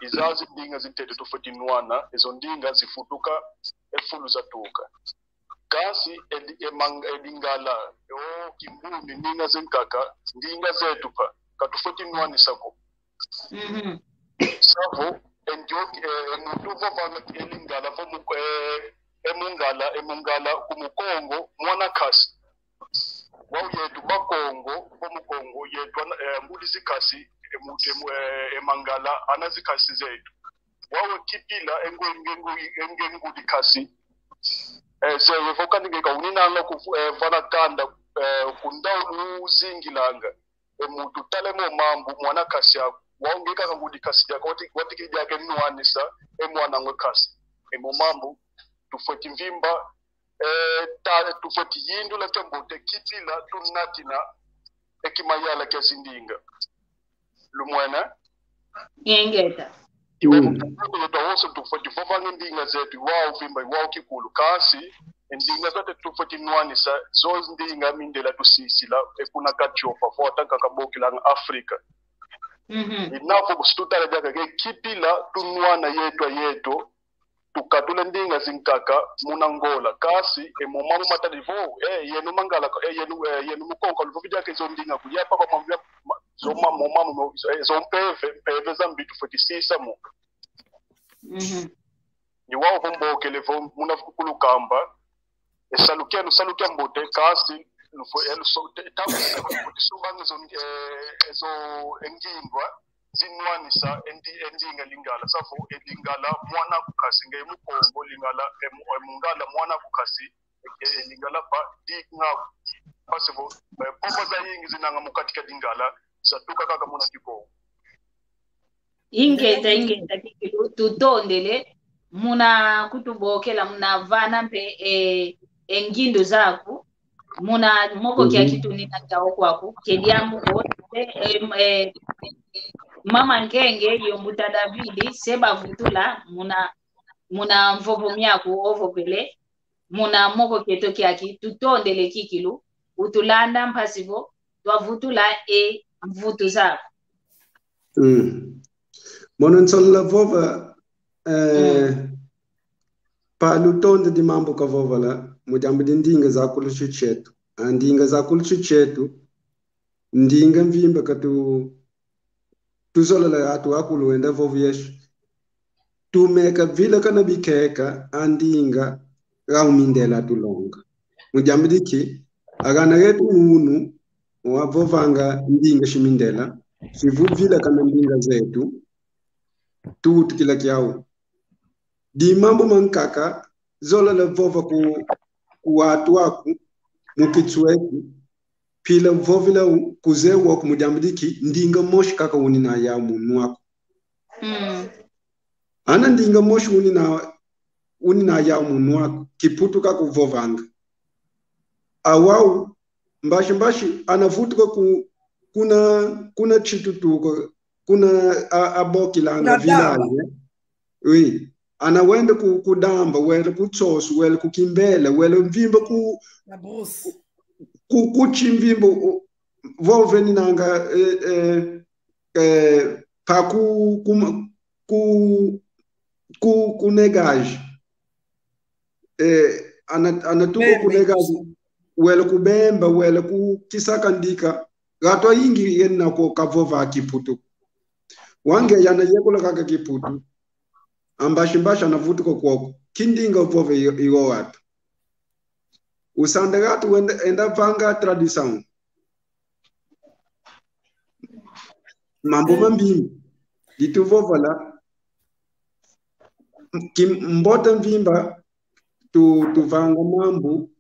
I zazi ndinga zintete tufweti nwana, e zo ndinga zifutuka, e fulu zatuka. Kansi, e li-, e mang-, e Lingala, o Kimbuni, ndinga zinkaka, ndinga zetu pa, katufweti nwanisa ko. Mhm. Savo, e ndioki, e, e muntu uvovanga e Lingala, vo mu-, e, e Mungala, e Mungala, ku Mukongo, mwana kasi. Wau yetu Bakongo, vo Mukongo, yetu ana, e, ngudi zikasi, e mu-, e mu-, e, e Mangala, ana zikasi zetu. Wau e Kipila, e nge-, e nge-, e nge-, e ngudi kasi. E, se, evo kani nge ka uninanga ku, e, vana kanda, e, ku ndau luzingilanga. E muntu tale mo mambu mwana kasi aku. Wau nge kaka ngudi kasi diaka, wati, wati ki diaka nwanisa, e mwana ngwe kasi. E mo mambu, tufweti mvimba, e, ta, tufweti yindula kia mbote, Kipila, tunatina, e kimayala kia zindinga. Lumwene? Ingeta. Iwe, mm, mutatu yetu awonso tufweti vovanga ndinga zetu, iwau vimba, iwau kikulu. Kansi, ndinga zetu tufweti nwanisa, zo ndinga mindela tusisila, e kuna katiopa, vo atu ankaka bokilanga Afrika. Mhm. Inavo kusi tutala diaka ke Kipila, tunwana yetu ayetu, tukatula ndinga zinkaka muna Ngola. Kansi, e mo mambu matadidi vo, e, yenu Mangala, e, yenu, e, yenu Mukongo, luvovi diaka e zo ndinga kuya papa mambu ya, ma-, zo ma-, mo mambu, mo, e, zo mpeve, mpeve za mbi tufweti sisa mo. Mhm. Ni wau vo mbokele vo muna vuku kulukamba, e salu kienu, salu kia mbote, kansi, lufwe, e luso-, te-, tabu, e luso-, te sumbanga zo, e, e zo, e ngindwa, zinwanisa, e ndi-, e ndinga Lingala. Savo, e Lingala, mwana aku kasi, nge Mukongo, Lingala, e mu-, e Mungala, mwana aku kasi, e, e Lingala pa, di nga, mpasi vo, e, pova zayingi zinanga mu kati kia Lingala, zatuka kaka muna Kikongo. Ingeta, ingeta, kikilu, tutondele, muna kutubokela, muna vana mpe, e, e ngindu zaku, muna moko, mhm, kiaki tunina kiau kwaku, ke diambu ko, e, e, e, Mama Nkenge, yo Mbuta Davidi, se bavutula, muna, muna mvovo miaku ovovele, muna moko kieto kiaki, tutondele kikilu, utulanda mpasi vo, twavutula e mvutu zaku. Mm. Mono nsolola vova, eh, mm, pa lutondele mambu kavovela, mu diambu di ndinga za kulusu kietu. A ndinga za kulusu kietu, ndinga mvimba katu, tuzolele atu akulu wenda vovo yesu. Tumeka vilakana bikeka a ndinga rau mindela tulonga. Mu diambu di ki, agana getu unu, wavovanga ndinga si mindela, si vuvilakana ndinga zetu, tuwutukila kiau. Di mambu mankaka, zolele vova ku, ku atu aku, mu kitsu eku, pila vovila u-, kuzeye woku mu diambu di ki, ndinga mosi kaka unina yau mu nwa aku. Mm. Ana ndinga mosi unina, unina yau mu nwa aku, Kiputu kaka uvovanga. Awau, mbashi mbashi, anavutuka ku, kuna, kuna Kitutu ko, kuna a, abokilanga village. Oui. Ana wenda ku, ku Damba, wele ku Tsotso, wele ku Kimbele, wele mvimba ku, ku, ku Kimvimba, u-, vova ninanga, eh, eh, eh, pa ku, ku, ku, ku, ku Negage. Eh, ana, anatuka ku Negage, wele ku Bemba, wele ku Kisakandika. Atu ayingi yena ko kavova Kiputu. Wange yanayekula kaka Kiputu. Ambashi mbashi anavutuka kwoku. Kindinga vova iyo, iyo atu. Usanda atu wenda, enda vanga tradição. Mambu mambimbi. Dituvovela. Ki mbote mvimba. Tu, tuvanga mambu.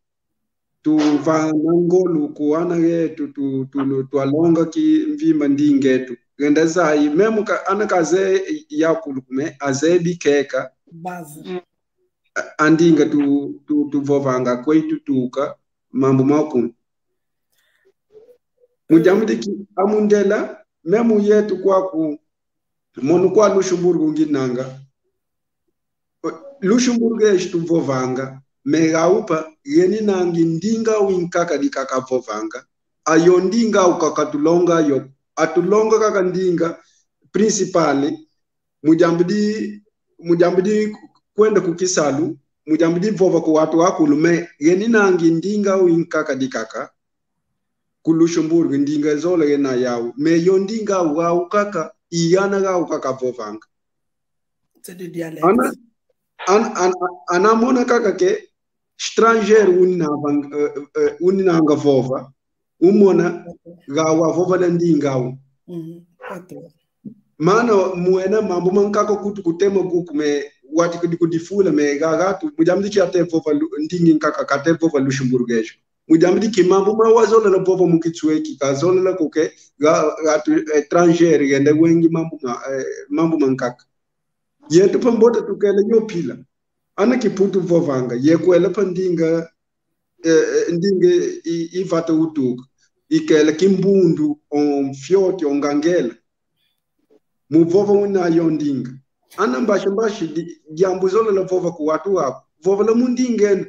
Tuvanga ngolo ku ana yetu, tu, tu, twalonga kimvimba ndingetu. Genda zaya, memu ka, ana kazeye yakulu kume, azeye bikeka. Base. Mm. A, andinga tu, tu, tuvovanga kweyi tutuka, mambu makumi. Mu diambu diki, amundela, memu yetu kwaku, mono kwa Luxemburgo nginanga. Luxemburgo eshi tuvovanga, me gaupa, geni nangi ndinga au inkaka dikaka vovanga. Ayo ndinga au kaka tulonga yo. Atulonga kaka ndinga principal, mu diambu di, mu diambu di kwenda ku kisalu, mu diambu di vova ku watu akulu, me geni nangi ndinga au inkaka dikaka. Ku Luxemburgo, ndinga zola gena yau. Me yo ndinga au, au kaka, i ana gau kaka vovanga. C'est du dialecte. Ana, an, an, an, ana mona kaka ke, estrangeiro unina vang-, eh, eh, uninanga vova, umona, gau avova na ndinga au. Mhm. Mana mwena mambu mankaka kutu kutema kuku me, wati kudi kudifula me, gagatu, mu diambu di kia te vova lu-, ndinga inkaka, ka te vova Luxemburguês. Mu diambu di ki mambu ma wazolela vova mu Kitsueki, kazolela kuke, ga, ga tu, eh, étranger, genda wengi mambu ma, eh, mambu mankaka. Yetu pambote tukele yo pila. Ana Kiputu vovanga, yekwela pa ndinga, eh, eh, ndinga i, i vata utuka. Ikele Kimbundu, o Mfioti, o Ngangela. Mu vova una yo ndinga. Ana mbashi mbashi di-, diambu zolela vova ku watu waku. Vovela mu ndinga ena.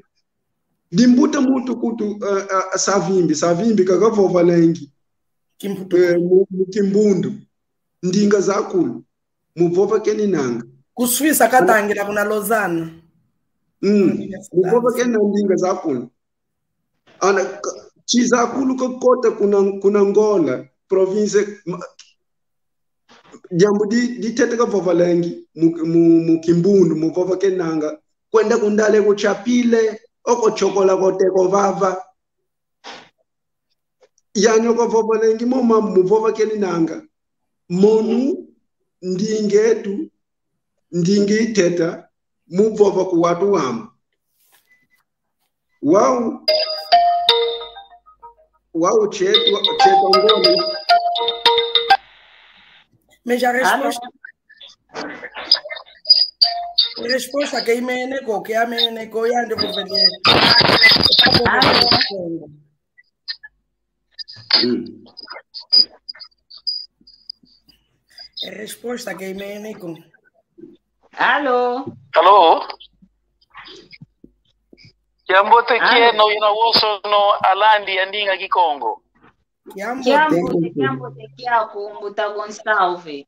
Dimbuta muntu kutu, eh, eh, Savimbi. Savimbi kaka vova lengi. Kimputu. Eh, mu, mu Kimbundu. Ndinga zakulu. Mu vova keninanga. Ku Suíça katangila kuna Lausanne. Mm. Mu vova kenina ndinga zakulu. Ana, k-, chizakulu kakota kuna, kuna Angola, província, ma-, diambu di, ditete kavova lengi, mu, mu, mu Kimbundu, muvova kenanga, kwenda kundale kuchapile, oko chokola kote kovava. Yanyo kavova lengi, moma muvova keninanga. Monu, ndingetu, ndingi iteta, muvova ku watu wambu. Wau, wau chetu, chetu ngoni. Meja resposta. Resposta ke imene ko, ke amene ko, yande vovele. Mm. Resposta ke imene ko. Alô? Alô? Kiambote kieno, ina wosono alandi ya ndinga Kikongo. Kiambote. Kiambote, kiambote kiaku, mbuta Gonçalves.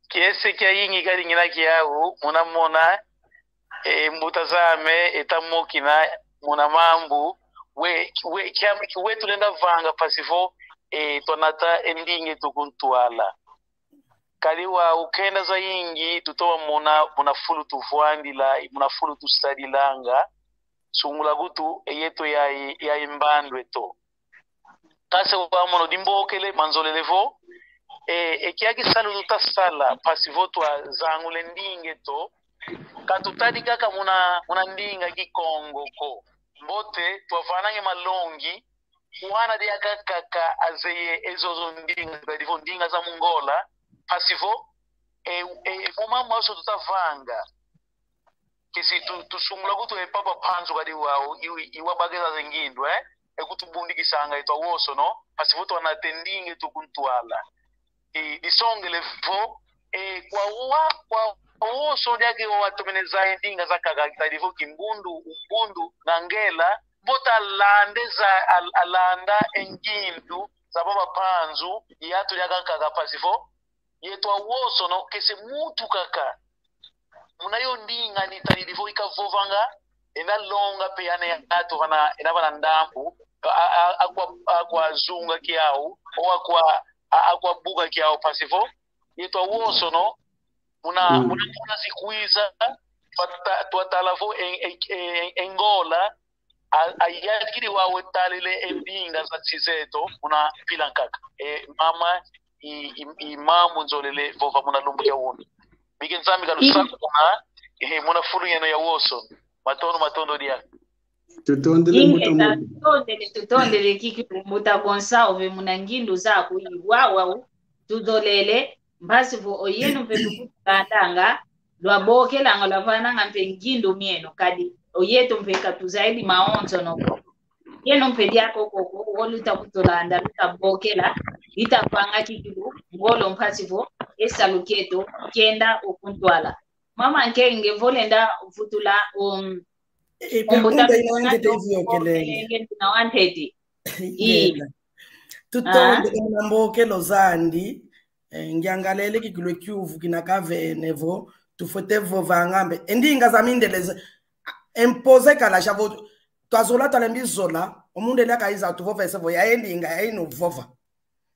Kiese kiayingi kadi ngina kiau, muna mona, e, mbuta zame, eta mokina, muna mambu, we, we, kia, we tulenda vanga mpasi vo, e, twanata e ndinga eto ku ntwala. Kadi wau kenda zayingi, tutoma mona, muna fulu tuvwandila, muna fulu tusadilanga, sungula kutu, e yeto yai, yai mbandu eto. Kansi wau mono dimbokele, manzolele vo, e, e kia kisalu tutasala, mpasi vo twazangula e ndinga eto, ka tutadi kaka muna, muna ndinga Kikongo ko. Mbote, twavanange malongi, ku ana diaka kaka azeye e zozo ndinga, kadi vo ndinga za mu Ngola, mpasi vo, e, e, mo mambu maso tutavanga. Kesi tu, tusungula kutu e Papa Mpanzu kadi wau, i, i wabakeza ze ngindu, eh? E kutubundikisanga eto awosono, mpasi vo twanata e ndinga eto ku ntwala. I, disongele vo, e, kwa wa, kwa wosono diaka watomene zaya e ndinga zakaka, kadi vo Kimbundu, Umbundu, Ngangela, mbote alande za, al-, alanda e ngindu za Papa Mpanzu, i atu diaka kaka mpasi vo, yeto awosono, kese muntu kaka. Muna yo ndinga nitanidi vo ikavovanga, enda longa pe ana atu vana, ena vana ndambu, a, a, a, akwa, akwa zunga kiau, o akwa, a, akwa buka kiau mpasi vo, yeto awosono, muna, mm, muna, muna zikwiza, twata-, twatala vo en-, en-, en-, e Ngola, a, ayadikidi wau e talele e ndinga za nsi zeto, muna mpila nkaka. E, mama, i, i, i mambu nzolele vova muna lumbu kia unu. Bike Nzambi kalusaku muna, e, muna fulu yeno yawoso. Matondo, matondo diaka. Tutondele. Ingeta, mbuta, tutondele, tutondele kikilu mbuta Gonsa, ove muna ngindu zaku i wawa u, tuzolele, mpasi vo oyeno mpe tukutulandanga, lwabokelanga, lwavananga mpe ngindu mieno, kadi oyeto mpe katuzaidi mawonsono ko. Yeno mpe diaka koko, oluta kutulanda, luta bokela, ita vanga kikilu ngolo mpasi vo e salu kieto kienda okuntwala. Mama Nkenge, vo lenda vutula, um, e, e, pergunta ina wantete, iviokelenge. Ina wantete. Ii. Tutondele muna mbokelo zandi, eh, ngiangalele kikilu e kiuvu kina kavene vo, tufwete vovanga mpe e ndinga za mindele za, impose kala sha vo, twazola, twalembi zola, o mundele akaiza tuvovese vo, ya e ndinga, ya inu vova.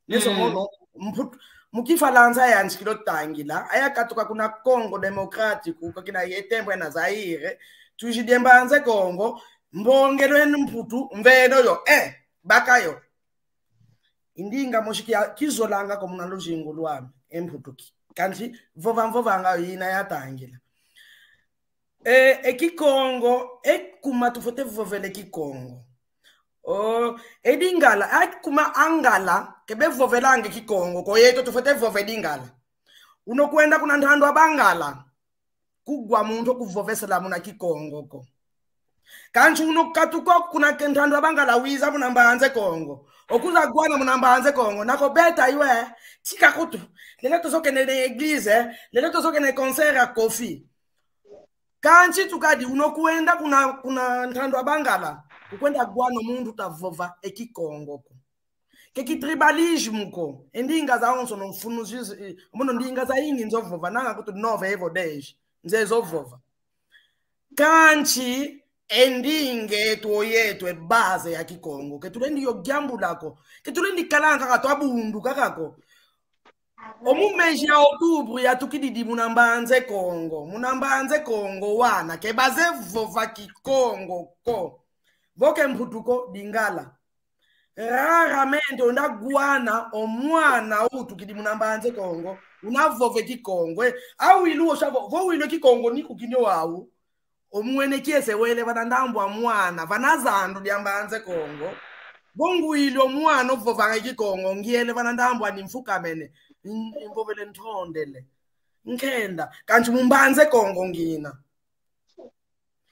Neso mono, mputu, mu Kifalansa yantikila otangila, ayakatuka kuna Congo Democrático, ko kina ye tembo ena Zaire, tujidi e Mbanza Kongo, mbongelo eno mputu, mveno yo, eh, baka yo. I ndinga mosi kia, kizolanga ko muna luzingu lwame, e mputu ki. Kansi, vova mvovanga yo ina yatangila. E, e Kikongo, e kuma tufwete vovele Kikongo. O, e Lingala, a kuma Angala, kebe vovelanga Kikongo, ko yeto tufwete vove Lingala. Uno kwenda kuna ntandu a Bangala, kugwa muntu okuvovesela muna Kikongo ko. Kansi uno katuka kuna ke ntandu a Bangala wiza muna Mbanza Kongo. Okuza gwana muna Mbanza Kongo, nako beta iwe, tika kutu. Lelo tozokene ne église, lelo tozokene concert ya Koffi. Kansi tukadi uno kwenda kuna, kuna ntandu a Bangala, kukwenda gwana o muntu tavova e Kikongo ko. Ke ki tribalismo ko, e ndinga zawonsono mfunu zizi, eh, mono ndinga zayingi nzo vova, nanga kutu nove evo dez, nze zo vova. Kansi, e ndinga eto yeto, e base ya Kikongo, ke tulendi yo giambula ko, ke tulendi kalanga kaka twabundu kaka ko. O mu mezi ya outubro yatukididi muna Mbanza Kongo. Muna Mbanza Kongo wana ke baze vova Kikongo ko. Vo ke mputu ko, Lingala. Raramente onda gwana o mwana utukidi muna Mbanza Kongo una vove Kikongo. E, awilo sha vo, vo wilo Kikongo ni kukinyo wau. Omwene kiese wele vana ndambu a mwana, vana zandu dia Mbanza Kongo. Vo ngwili o mwana ovovanga Kikongo, ngiele vana ndambu a nimfukamene, n-, nvovele ntondele. Nkenda, kansi mu Mbanza Kongo ngina.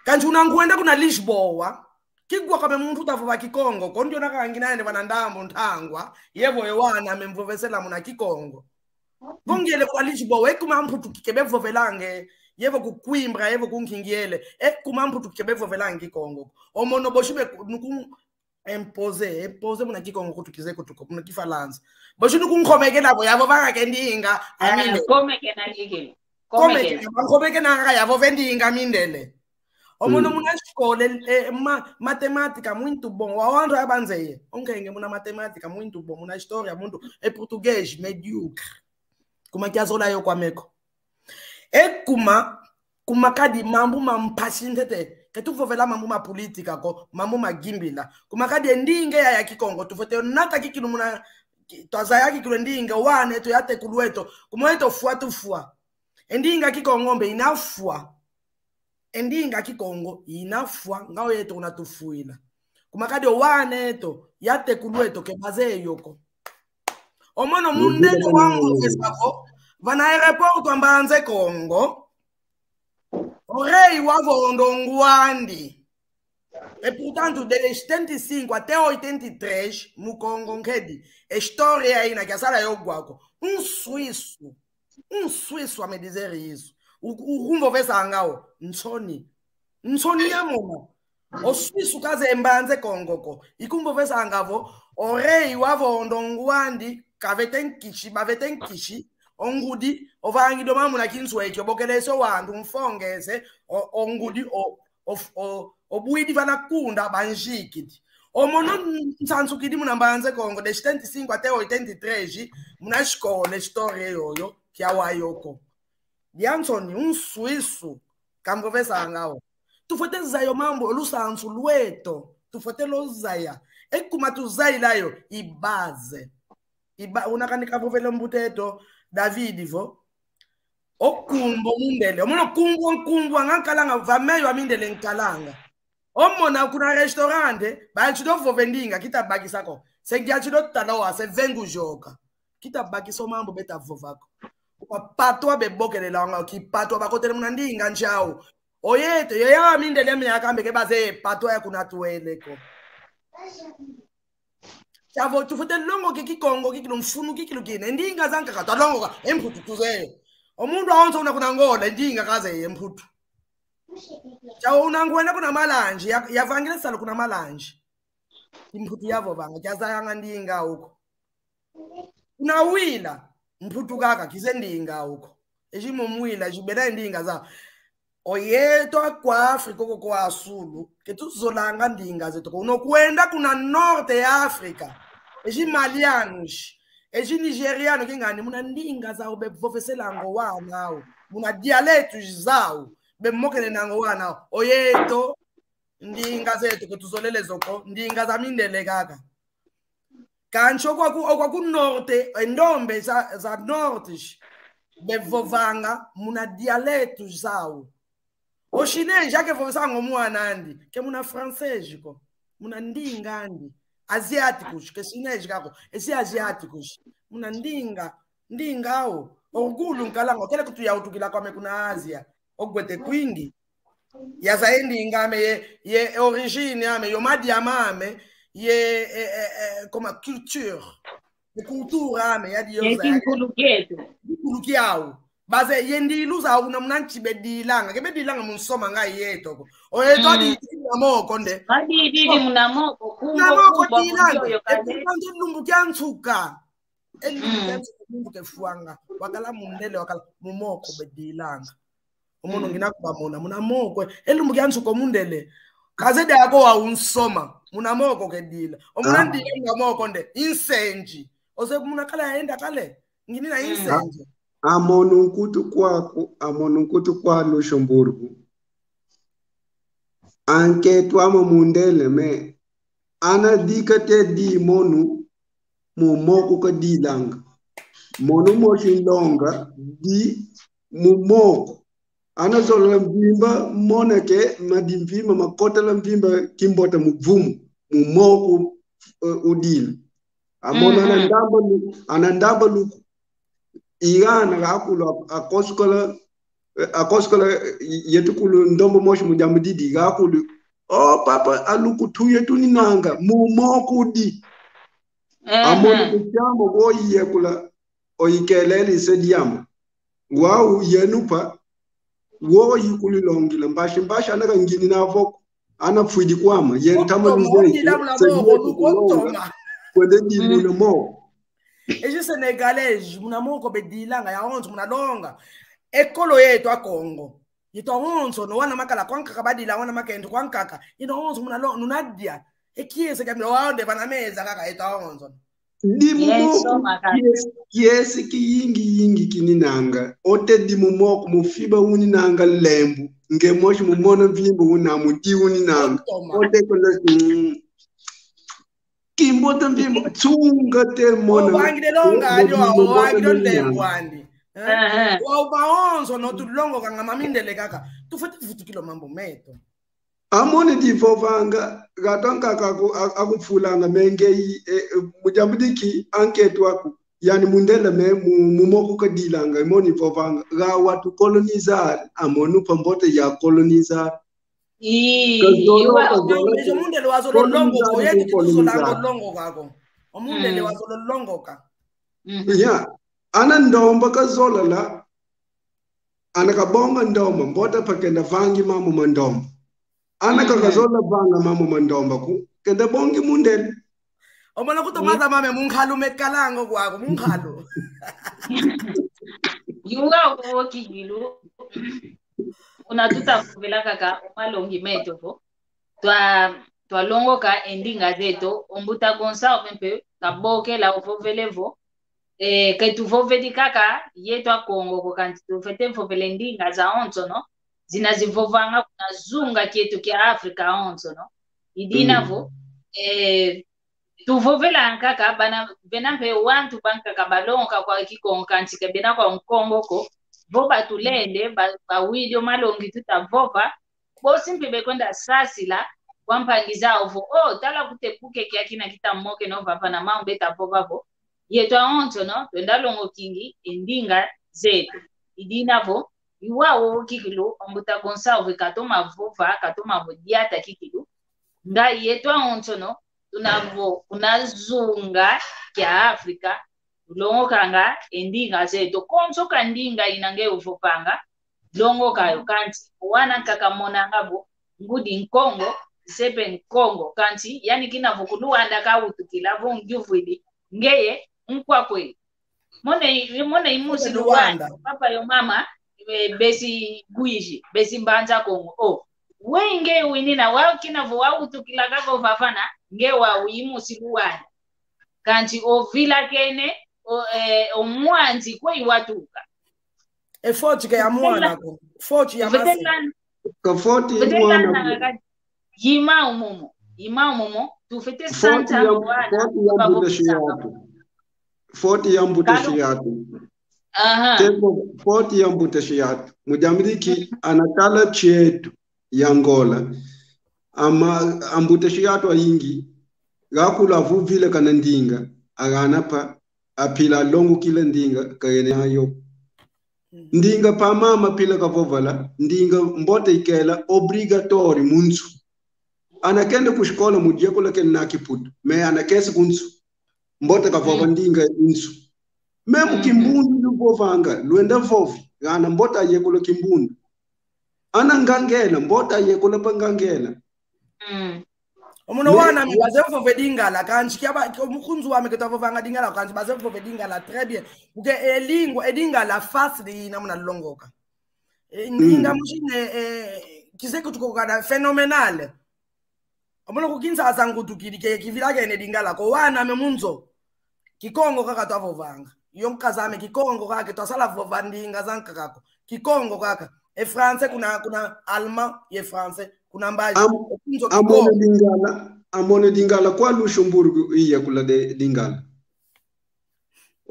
Kansi una nkwenda kuna Lisboa, kigwa kame muntu tavova Kikongo, ko ndiona kangina ende vana ndambu ntangwa, yevo e wana ame mvovesela muna Kikongo. Vo ngiele kwa Lisboa, e kuma mputu ki kebe vovelanga, yevo ku Coimbra, yevo ku Nkingiele, e kuma mputu ki kebe vovelanga Kikongo. O mono bosi be ku-, nuku impose, impose muna Kikongo kutukize kutuko, muna Kifalansa. Bosi nuku nkomekena vo, yavovanga ke ndinga, ah, amine. Komekena liki. Komekena. Komekena, nkomekena nga yavove ndinga mindele. O mono, mm, muna escola, eh, ma-, matemática muito bom. Wa wantu abanzeye. O Nkenge muna matemática muito bom. Muna história muito. E português mediocre. Kuma kiazola yo kwame ko. E kuma, kuma kadi mambu ma mpasi ntete. Ke tuvovela mambu ma política ko, mambu ma gimbila. Kuma kadi e ndinga ya, ya Kikongo, tufwete nata kikilu muna, ki-, twazaya kikilu e ndinga, wana eto, yatekulu eto. Kuma eto fwa tufwa. E ndinga Kikongo mbe inafwa. E ndinga Kikongo inafwa, ngau yeto una tufwila. Kuma kadi o wana eto, yatekulu eto ke baze yo ko. O mono mundele wamvovesa vo, vana aeroporto a Mbanza Kongo, o rei wavondo ngwandi. E portanto, de setenta e cinco até oitenta e três, mu Kongo nkedi, e história ina kiasala yo gwa ko. Um suíço. Um suíço a me dizer isso. U-, u-, ukumvovesanga o, nsoni. Nsoni ya mona. O suíço kaze Mbanza Kongo ko. Ikumvovesanga vo, o rei wavondo ngwandi, kavete nkishi, bavete nkishi, o ngudi, ovangidi o mama muna kinsweki, obokelese o wantu, mfongese, o, o ngudi, o, o, o, obwidi vana kunda banzikidi. O mono nsansukidi muna Mbanza Kongo, de setenta e cinco até oitenta e três, muna escola, história yoyo, kiawa yo ko. Diansoni, um suíço, kamvovesanga o. Tufwete zaya o mambu, o lusansu lweto, tufwete lozaya. E kuma tuzayila yo, i base. I ba-, una kani kavovele mbuta eto, David vo. O nkumbu a mindele. O mono nkumbu, nkumbu, nga nkalanga, va meyo a mindele nkalanga. Omona kuna restaurante, bantu do vova e ndinga, kita bakisa ko. Se ngia tu do tala wa, se vengu joka. Kita bakisa o mambu beta vova ko. Kuma patwa bebokelelanga, ki patwa bakotele muna ndinga ntiau. Oyeto, yo ya mindele miaka mbe ke baze patwa ya kuna twele ko. Tiavo, tufwete longoka e Kikongo kikilu, mfunu kikilu kina. E ndinga zankaka twalongoka, e Mputu tuzeye. O muntu awonso una kuna Angola, e ndinga kazeye, e Mputu. Tiavo una ngwenda kuna Malange, ya, yavangile salu kuna Malange. Kimputu yavovanga, kiazayanga ndinga uko. Kuna Wila, Mputu kaka, kize ndinga uko. Eji mu Mwila, eji bena ndinga za. Oyeto akwa Afrika oko kwa sulu, ke tuzolanga ndinga zeto ko. Una kwenda kuna Norte ya Afrika. Eji Malianos, eji Nigeriano, kingandi muna ndinga zau bevoveselanga o wana au. Muna dialetos zau, bemokenenanga o wana au. Oyeto, ndinga zeto ke tuzolele zo ko, ndinga za mindele kaka. Kansi okwa ku, okwa ku norte, e ndombe za, za norte, bevovanga muna dialeto zau. O chinês ake vovesanga o mwana andi, ke muna francês ko, muna ndinga andi. Asiáticos, ke chinês kako, esi asiáticos, muna ndinga, ndinga au. Orgulho nkalanga, kele kutu yautukila kwame kuna Ásia, ogwete kwingi. Yazaya e ndinga ame, ye, ye origine ame, yo madia mame, ye, e, e, e, como culture. Ye cultura ame, yadi yo ye zaya. Kinkulu kieto. Kinkulu kiau. Baze ye ndilu zau una muna nsi bedilanga. Ke bedilanga mu nsoma nga yeto ko. Oyeto adi muna moko nde. Adi, adi, adi muna moko. Kumbo, muna moko kumbo, dilanga. Kumbo, yo kale. E kumbo nde lumbu kia nsuka. E lumbu kia nsuka, lumbu kefwanga. Wakala mundele, wakala mu moko bedilanga. O mono ngina kubamona, muna moko. E lumbu kia nsuka o mundele. Kazeye diako wa unsoma. Muna moko kedila. O muna ndila muna moko nde. Insenji. Ose muna kala yaenda kale. Ngini na insenji. A, a mono nkutu kwaku, a mono nkutu kwa Luxemburgo. Ankento ama mundele me. Ana dika te di mono mu moko kadilanga. Mono mosi nlonga di mu moko. Ana zolola mvimba mona ke madi mvimba makotela mvimba kimbota mu vumu mu moko, eh, udila. A mono ana ndamba lu-, ana ndamba luku. Igana gakulu ak-, akosokola, eh, akosokola, eh, yetu kulu ndombo mosi mu diambu didi gakulu. O papa, aluku tu yetu ninanga, mu moko di. A mono kutiama woyi yekula, oyikelele ise diama. Wau yenupa, woyi kulilongila, mbasi, mbasi, ana kangini na voko. Ana fwidi kwama, ye ntama luzeye, kwende di muna moko. Eji Senegalês, muna moko bedilanga, yawonso muna longa. Ekolo yetu a Kongo. Yetu awonso, no wana makala kwankaka badila, wana makento kwankaka. Ino awonso muna lo-, nunadia. E kiese kia milo wande vana meza kaka yetu awonso. Di mu moko, kiese, kiese kiyingi yingi kininanga. Ote di mu moko, mu fiba uninanga lembu. Nge mosi mu mona mvimba una mu di uninanga. Ote kondo, mm. Kimbota mvimba, tsunga te mona. Owangile longa, adio, owangile lembu andi. Eh? Wa ubaonso, no tulongokanga mamindele kaka. Tufwete vutukila mambu meto. A mono divovanga, gato ankaka aku-, a-, akufulanga menge i, e, e, mu diambu di ki ankento aku. Yani mundele me mu, mu moko kadilanga, e mono divovanga. Ga watu colonizar, a mono pambote ya colonizar. Ii, kazolo, iwa, kazolo, mundele wazolo longoka, colonizar, oyetu kitusolanga longoka ko. O mundele wazolo longoka. Ya, ana ndomba kazolala, ana kabonga ndomba, mbota pa kenda vangi mambu ma ndomba. Ana kakazola vanga mambu ma ndomba ku, kenda bongi mundele. Omona kuto maza mame munkalu mekalango kwaku, munkalu. Yuwa uwo kigilu. Una tuta kuvila kaka, o malongi meto vo. Twa, twalongoka e ndinga zeto, o mbuta Gonçalves mpe, kabokela ovovele vo. E, ke tuvovedi kaka, yetu a Kongo ko kanti tufwete vovele ndinga zawonsono, zina zivovanga kuna zunga kietu kia Afrika awonsono. I dina vo, e, tuvovela ankaka, bana, bena mpe wantu bankaka balongoka kwa Kikongo kanti ke bena kwa Nkongo ko, vo batulende, ba, bawidi o malongi tuta vova, bosi mpe bekwenda sasila, kwa mpangi zau vo, oh, tala kute buke kiakina kita mokena vava na mau beta vova vo, yetu awonsono twenda longokingi e ndinga zetu. I dina vo, i wau kikilu, ambuta Gonçalves katoma vova, katoma vo diata kikilu. Nga yetu awonsono, tuna vo, kuna zunga kia Afrika, longokanga e ndinga zetu. Konso ka ndinga ina nge uvovanga, longoka yo. Kansi wana nkaka monanga vo, ngudi Nkongo, nsepe Nkongo. Kansi yani kina vo ku Luanda kawutukila, vo ngiuvwidi, ngeye nkwa kweli. Mona i-, mona i musi Luanda, papa yo mama, eh, besi Uíge, besi Mbanza Kongo. Oh, we nge winina, wau kina vo wawutukila kaka ovavana, nge wau i musi Luanda. Kansi ovilakene, o, eh, omwanzi kwe iwatuka. E forte ke ya mwana ko. Forte ya masi. Ka forte ya mwana ko. Yima umomo. Yima umomo. Tufete santa mwana. Forte ya mbuta Shiatu. Forte ya mbuta Shiatu. Aha. Tembo, forte ya mbuta Shiatu. Mu diambu di ki anakala chietu ya Angola. Ama, ambuta Shiatu ayingi, gakula vuvile kana ndinga, agana pa, apila longokila ndinga, kagene ayo. Ndinga pa mama pila kavovala, ndinga mbote ikela obrigatório mu nsu. Anakenda ku escola mu diakola kena na kiputu, me anakese ku nsu. Mbote kavova ndinga nsu. Memu kimbundu luvovanga, luenda vovi, gana mbote ayekula kimbundu. Ana ngangela, mbote ayekula pa ngangela. Mm. Omono wana mi baze vove Lingala, kansi kia ba, ko mukunzu wame ke twavovanga Lingala, kansi baze vove Lingala très bien. Porque e lingua, e Lingala fácil ina muna longoka. E, ndinga mushine, e, kizeye kutuka kana phénoménal. Omono ku Kinshasa nkutukidi ke kivilakene Lingala ko wana me mu nzo. Kikongo kaka twavovanga. Yo nkaz'ame Kikongo kaka, twasala vova ndinga zankaka ko. Kikongo kaka. E français kuna, kuna allemand ye français, kuna mbazi. Am-, ku nzo Kikongo. Amono Lingala, amono Lingala kwa Luxemburgo iyekula de Lingala.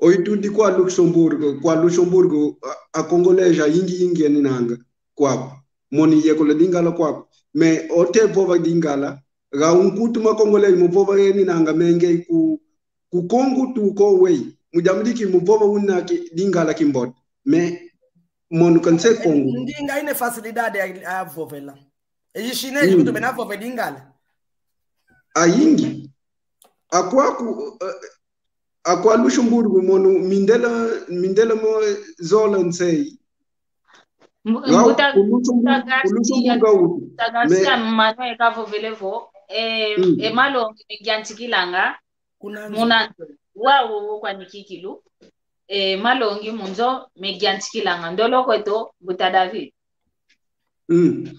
Oitudi kwa Luxemburgo, kwa Luxemburgo, a, a Congolês ayingi yingi yaninanga kwaku. Mono iyekula Lingala kwaku. Me ote vova Lingala, ga unkutu ma Congolês muvova yaninanga me nge ku, ku Kongo tuko wei. Mu diambu di ki muvova una ki Lingala kimbote. Me mono kanse Kongo. Ndinga ine facilidade a, a vovela. E chinês kutu bena vove Lingala. Ayingi. Akwaku, eh, akwa Luxemburgo mono mindela, mindela mo zola nsei. Mbu-, mbuta, ku Luxemburgo, mbuta Garcia, ku Luxemburgo utu. Mbuta Garcia, me mano eka vovele vo, e, e malongi megiantikilanga muna nzo. Wau wo kwani kikilu, e malongi mu nzo megiantikilanga. Ndolo kweto, mbuta David. Mm.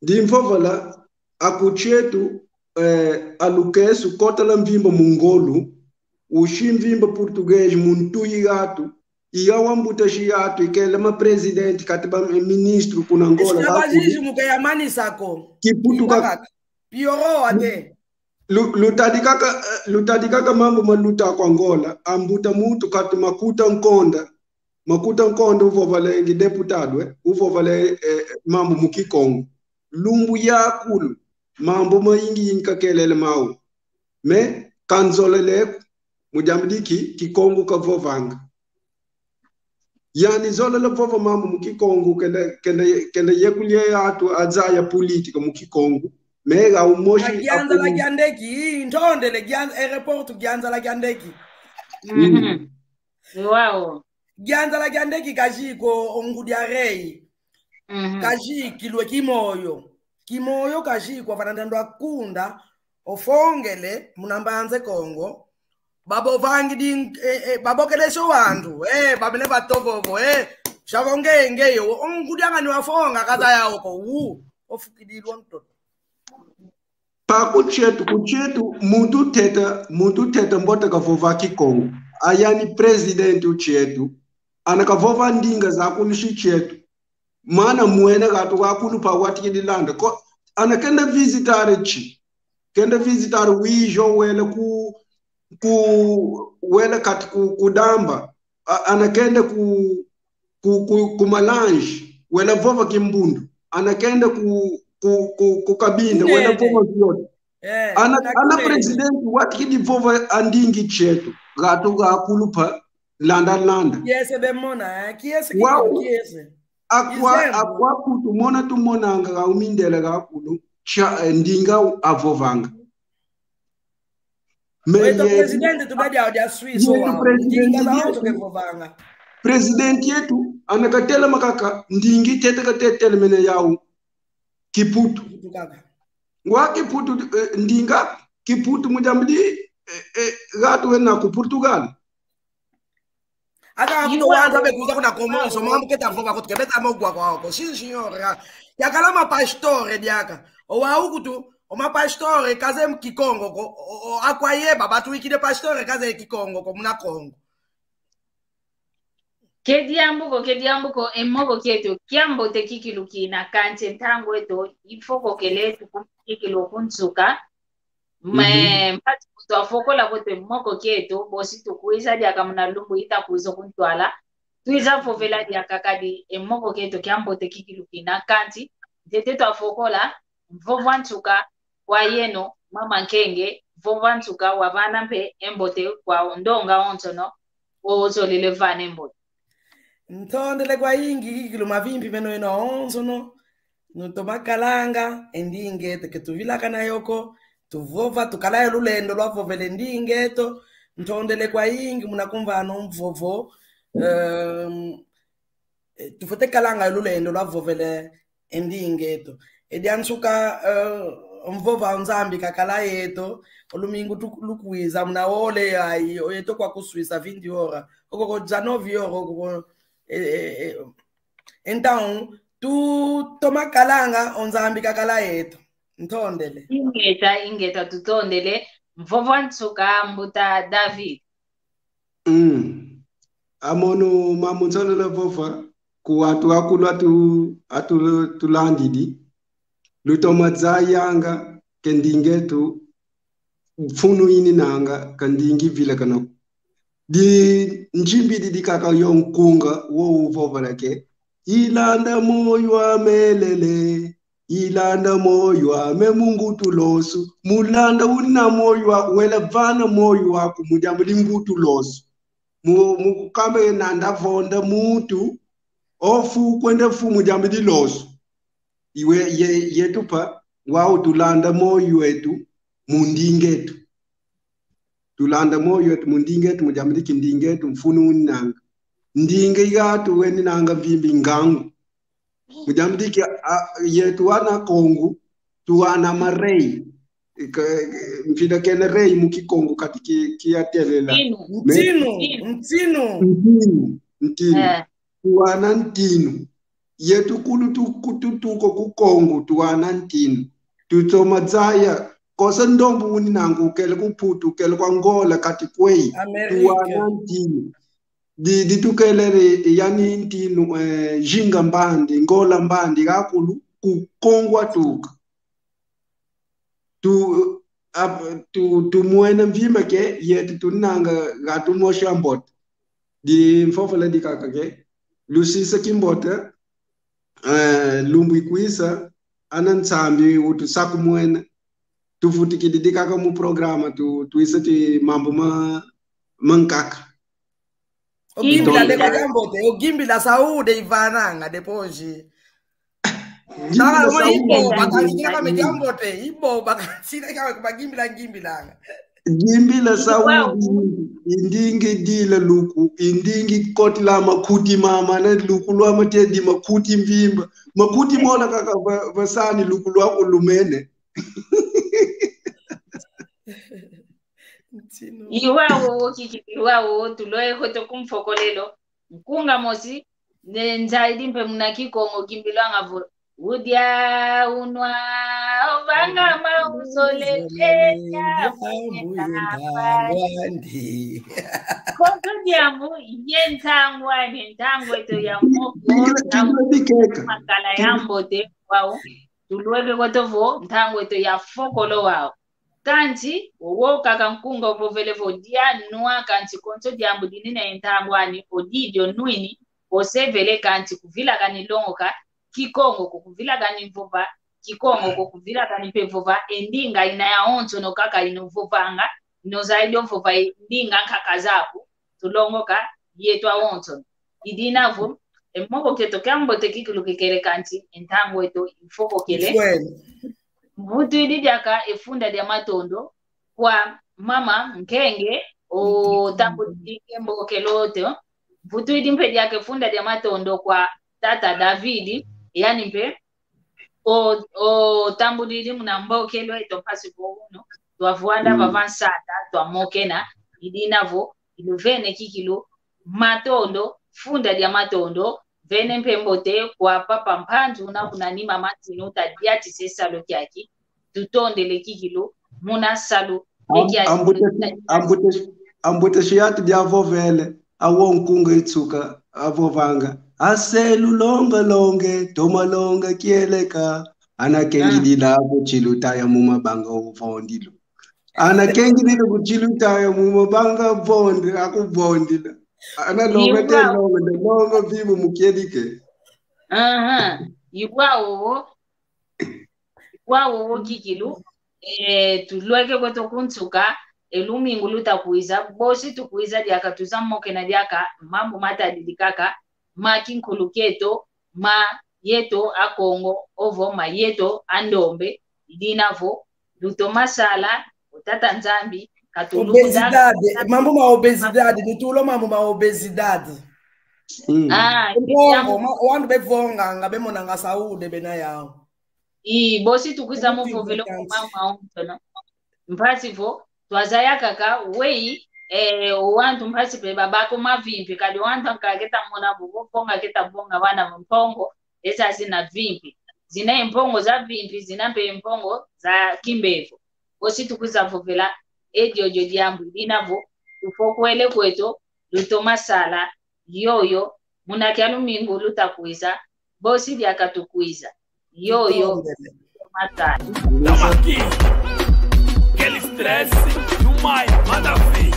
Ndimvovola, aku chietu, eh, alukesu kotala mvimba mu ngolo, ushi mvimba português mu ntuyi gatu, iya wambuta shi gatu, ikele ma presidente, kati ba ministro kuna Angola. Esi ba bazizi muke ya manisa ko. Kiputu kaka. Piorou até. Lu-, lutadi kaka, eh, lutadi kaka mambu maluta kwa Angola, ambuta mutu kati Makuta Nkonda. Makuta Nkonda uvova lengi deputado, eh, uvova le, eh, mambu mu Kikongo. Lumbu yakulu, mambu mayingi yingi kakelele mau. Me, kanzolele ko, mu diambu di ki, Kikongo kavovanga. Yani zolele vova mambu mu Kikongo, kenda, kenda, kenda yekulie atu azaya política mu Kikongo. Me, ga umoshi. A Gianzala Giandeki, ntondele Gian-, aeroporto Gianzala Giandeki. Mhm. Wow. Gianzala Giandeki kaziko o ngudi a rei. Mhm. Kazikilwe kimoyo. Kimoyo kazikwa vana ntandu akunda, ofongele, muna Mbanza Kongo. Babovangidi, eh, eh, babokelesha wantu, eh, babele batovovo, eh, shavonge ngeyo, o ngudi angani wafonga kazaya oko, wu, ofukidilwa ntoto. Pa ku chietu, ku chietu, muntu teta, muntu teta mbote kavova Kikongo. Ayani presidente u chietu. Ana kavova ndinga za kulushi chietu. Mana mwene gatu gakulu pa watikidi landa. Ko, ana kenda visitar chi. Kenda visitar wijo wele ku, ku, wele kati ku, ku Damba. A, ana kenda ku, ku, ku, ku Malange, wele vova Kimbundu. Ana kenda ku, ku, ku, ku kabinda, wena vova vyote. Eh, ana, ana presidente watikidi vova andingi tieto, gatu gakulupa, landa, landa. Kiese bemona, eh, kiese, kiese. Akwa, akwa kutu mona tumonanga ga umindele gakulu, tia, eh, ndinga avovanga. Weto presidente tuba dia, dia Suisse, yetu wa, presidente ndinga za yetu, oto kevovanga. Presidente yetu, ana katelama kaka, ndingi tete katetelemene yau. Kiputu. Kiputu kaka. Ngwa Kiputu, eh, ndinga, Kiputu mu diambu di, eh, eh, gatu wena ku Portugal. Aka kuto wanza bekuza kuna Komoro, so mambu keta vova kutu kebeta mogwa kwa oko. Sim, senhora. Yakala mapastore diaka. O wau kutu, o mapastore kaze Kikongo ko, o, o, akwa yeba, batu ikide pastore kaze Kikongo ko, muna Kongo. Ke diambu ko, ke diambu ko, e moko kieto, kiambote kikilu kina, kansi ntangu eto, ifokokele tuku kikilu kunsuka. Me, mhm, mpasi kutu afokola kweto e moko kieto, bosi tukwiza diaka muna lumbu ita kwiza kuntwala. Twiza vovela diaka kadi e moko kieto kiambote kikilu kina, kansi, ntete twafokola, mvovo a nsuka, kwa yeno, mama Nkenge, mvovo a nsuka, wavana mpe e mbote kwa ndonga onsono, ozolele vana e mbote. Ntondele kwayingi, kikilu mavimpi meno yeno onsono, nutoma kalanga, e ndinga eto ke tuvilakana yo ko, tuvova, tukala yo lulendo lwa vovela e ndinga eto, ntondele kwayingi, muna kumvana o mvovo, ehm, eh, tufwete kalanga yo lulendo lwa vovela e ndinga eto. E dia nsuka, eh, mvovo a Nzambi kakala yeto, o lumingu tu-, lukwiza, muna ole yayi, o yeto kwa ku Suíça, vinte horas. Oko ko dezanove horas, oko ko, eh, eh, eh. Então, tutoma kalanga, o Nzambi kakala yeto. Ntondele. Ingeta, ingeta, tutondele. Mvovo a nsuka, mbuta David. Mm. Amono mamu nsonela vova, ku atu akulu atu, atu tulandidi. Lutoma zayanga, ke ndinga eto, mfunu ininanga, ka ndinga ivilakana ko. Di nzimbidi dikaka yo nkunga, wo uvovela ke. Ilanda moyo amelele, ilanda moyo ame mu ngutu losu. Mulanda una moyo wa, wela vana moyo waku, mu diambu di ngutu losu. Mu, mu kukamba ye nanda vonda muntu, ofu kwenda fu mu diambu di losu. Iwe, ye, yetu pa, wau tulanda moyo etu, mu ndinga etu. Tulanda moyo etu mu ndinga etu, mu diambu di ki ndinga etu, mfunu uninanga. Ndinga i gatu weninanga mvimba ngangu. Mu diambu di ki, a, yetu ana Kongo, tuwana ma rei. Ka, mfida kena rei mu Kikongo kati ki, ki atelela. Ntinu. Me-, ntinu, ntinu. Ntinu, ntinu. Eh. Tuwana ntinu. Yetu kulu tu-, ku-, tu-, tuko ku Kongo, tuwana ntinu. Tutoma zaya, kosa ndombo uninanga ukele ku Putu, ukele ku Angola, kati kweyi. Amérique. Tuwana ntinu. Di, di tukelele yani ntinu, eh, zinga mbandi, ngola mbandi, gakulu, ku Kongo atuka. Tu, ap-, tu, tumwena mvimba ke, yetu tunanga gatu mosi ambote. Di mfofole dikaka ke, lusisa kimbote, eh, lumbu ikwisa, ana Nzambi utusakumwena. Tufutikidi dikaka mu programa, tu, twisa ti mambu ma, mankaka. Ogimbila ndeko diambote, ogimbila saúde ivananga depois. Gimbila saúde. Ibo, bakansina kame diambote, ibo, bakansina kame kubagimbila, gimbilanga. Gimbila saúde, indingi dila luku, indingi kotila makuti mama, na luku lwama tedi makuti mvimba. Makuti mola kaka va, vasani luku lwaku lumene. Iwau, kiki, iwau, tulwe kweto ku mfokolelo. Nkunga mosi, ne nzaidi mpe muna Kikongo kimbilwanga vo, udia, unwa, ovangama, uzolele, diambu ye ntangwani. Konso diambu ye ntangwani, ntangu eto ya moko, ntangu makala ya mbote, wau. Tulweke kweto vo, ntangu eto ya fokolo wau. Kansi, wowo kaka nkunga ovovele vo dia nwa, kansi konso diambu dinina ye ntangwani, odidio nwini, osevele kansi kuvilakani longoka Kikongo ko, kuvilakani vova Kikongo ko kuvila kani mpe vova e ndinga ina yawonsono kaka ino vovanga, ino zayidi ovova e ndinga nkaka zaku, tulongoka yetu awonsono. I dina vo, e moko kieto kiambote kikilu kikele kansi, e ntangu eto ifokokele. Ifwene. Mvutwidi diaka e funda dia matondo kwa mama Nkenge, otambudidi e mbokelo oto. Mvutwidi mpe diaka e funda dia matondo kwa tata David, yani mpe o, otambudidi muna mbokelo eto mpasi vo unu twavwanda vava nsanda, twamokena, i dina vo iluvene kikilu matondo, funda dia matondo. Vene mpe mbote kwa papa Mpanzu na kuna ni mama Tinu, tadiatisa e salu kiaki, tutondele kikilu muna salu. Am-, ambute, ambute, ambute shiatu diavovele, awo nkunga itsuka, avovanga: Aselu longa longe, toma longa kieleka, ana kengidila avo chiluta ya mu mabanga ovondilo. Ana kengidila ku chiluta ya mu mabanga vondi, akuvondila. Ana longa te longa, nda longa vivo mukielike. Aha. Iwa owo. Kwa wowo kikilu, e, tulweke kweto kunsuka, e lumingu luta kwiza, bosi tukwiza diaka tuzamokena diaka mambu matadidi kaka ma kinkulu kieto, ma yeto Akongo, ovo ma yeto Andombe, i dina vo lutoma sala, o Tata Nzambi katulunda. Obesidade, mambu ma obesidade, nitulo mambu ma obesidade. Mm. Ah, mpongo, ma-, wandu bevonganga, bemonanga saúde bena yau. I, bosi tukwiza muvovela kwa mama onsono. Mpasi vo, twazaya kaka, weyi, eh, o wantu mpasi pe babako mavimpi, kadi wantu ankaka keta mona vo, vo mpongo keta bonga vana vo mpongo, eza zina vimpi. Zina e mpongo za vimpi, zina mpe e mpongo za kimbevo. Bosi tukwiza vovela, e diodio diambu, i dina vo, tufokwele kweto, lutoma sala, yoyo, muna kia lumingu luta kwiza, bosi diaka tukwiza. Yoyo, matali. Tamaki, quel stress, Lumai, Madafi.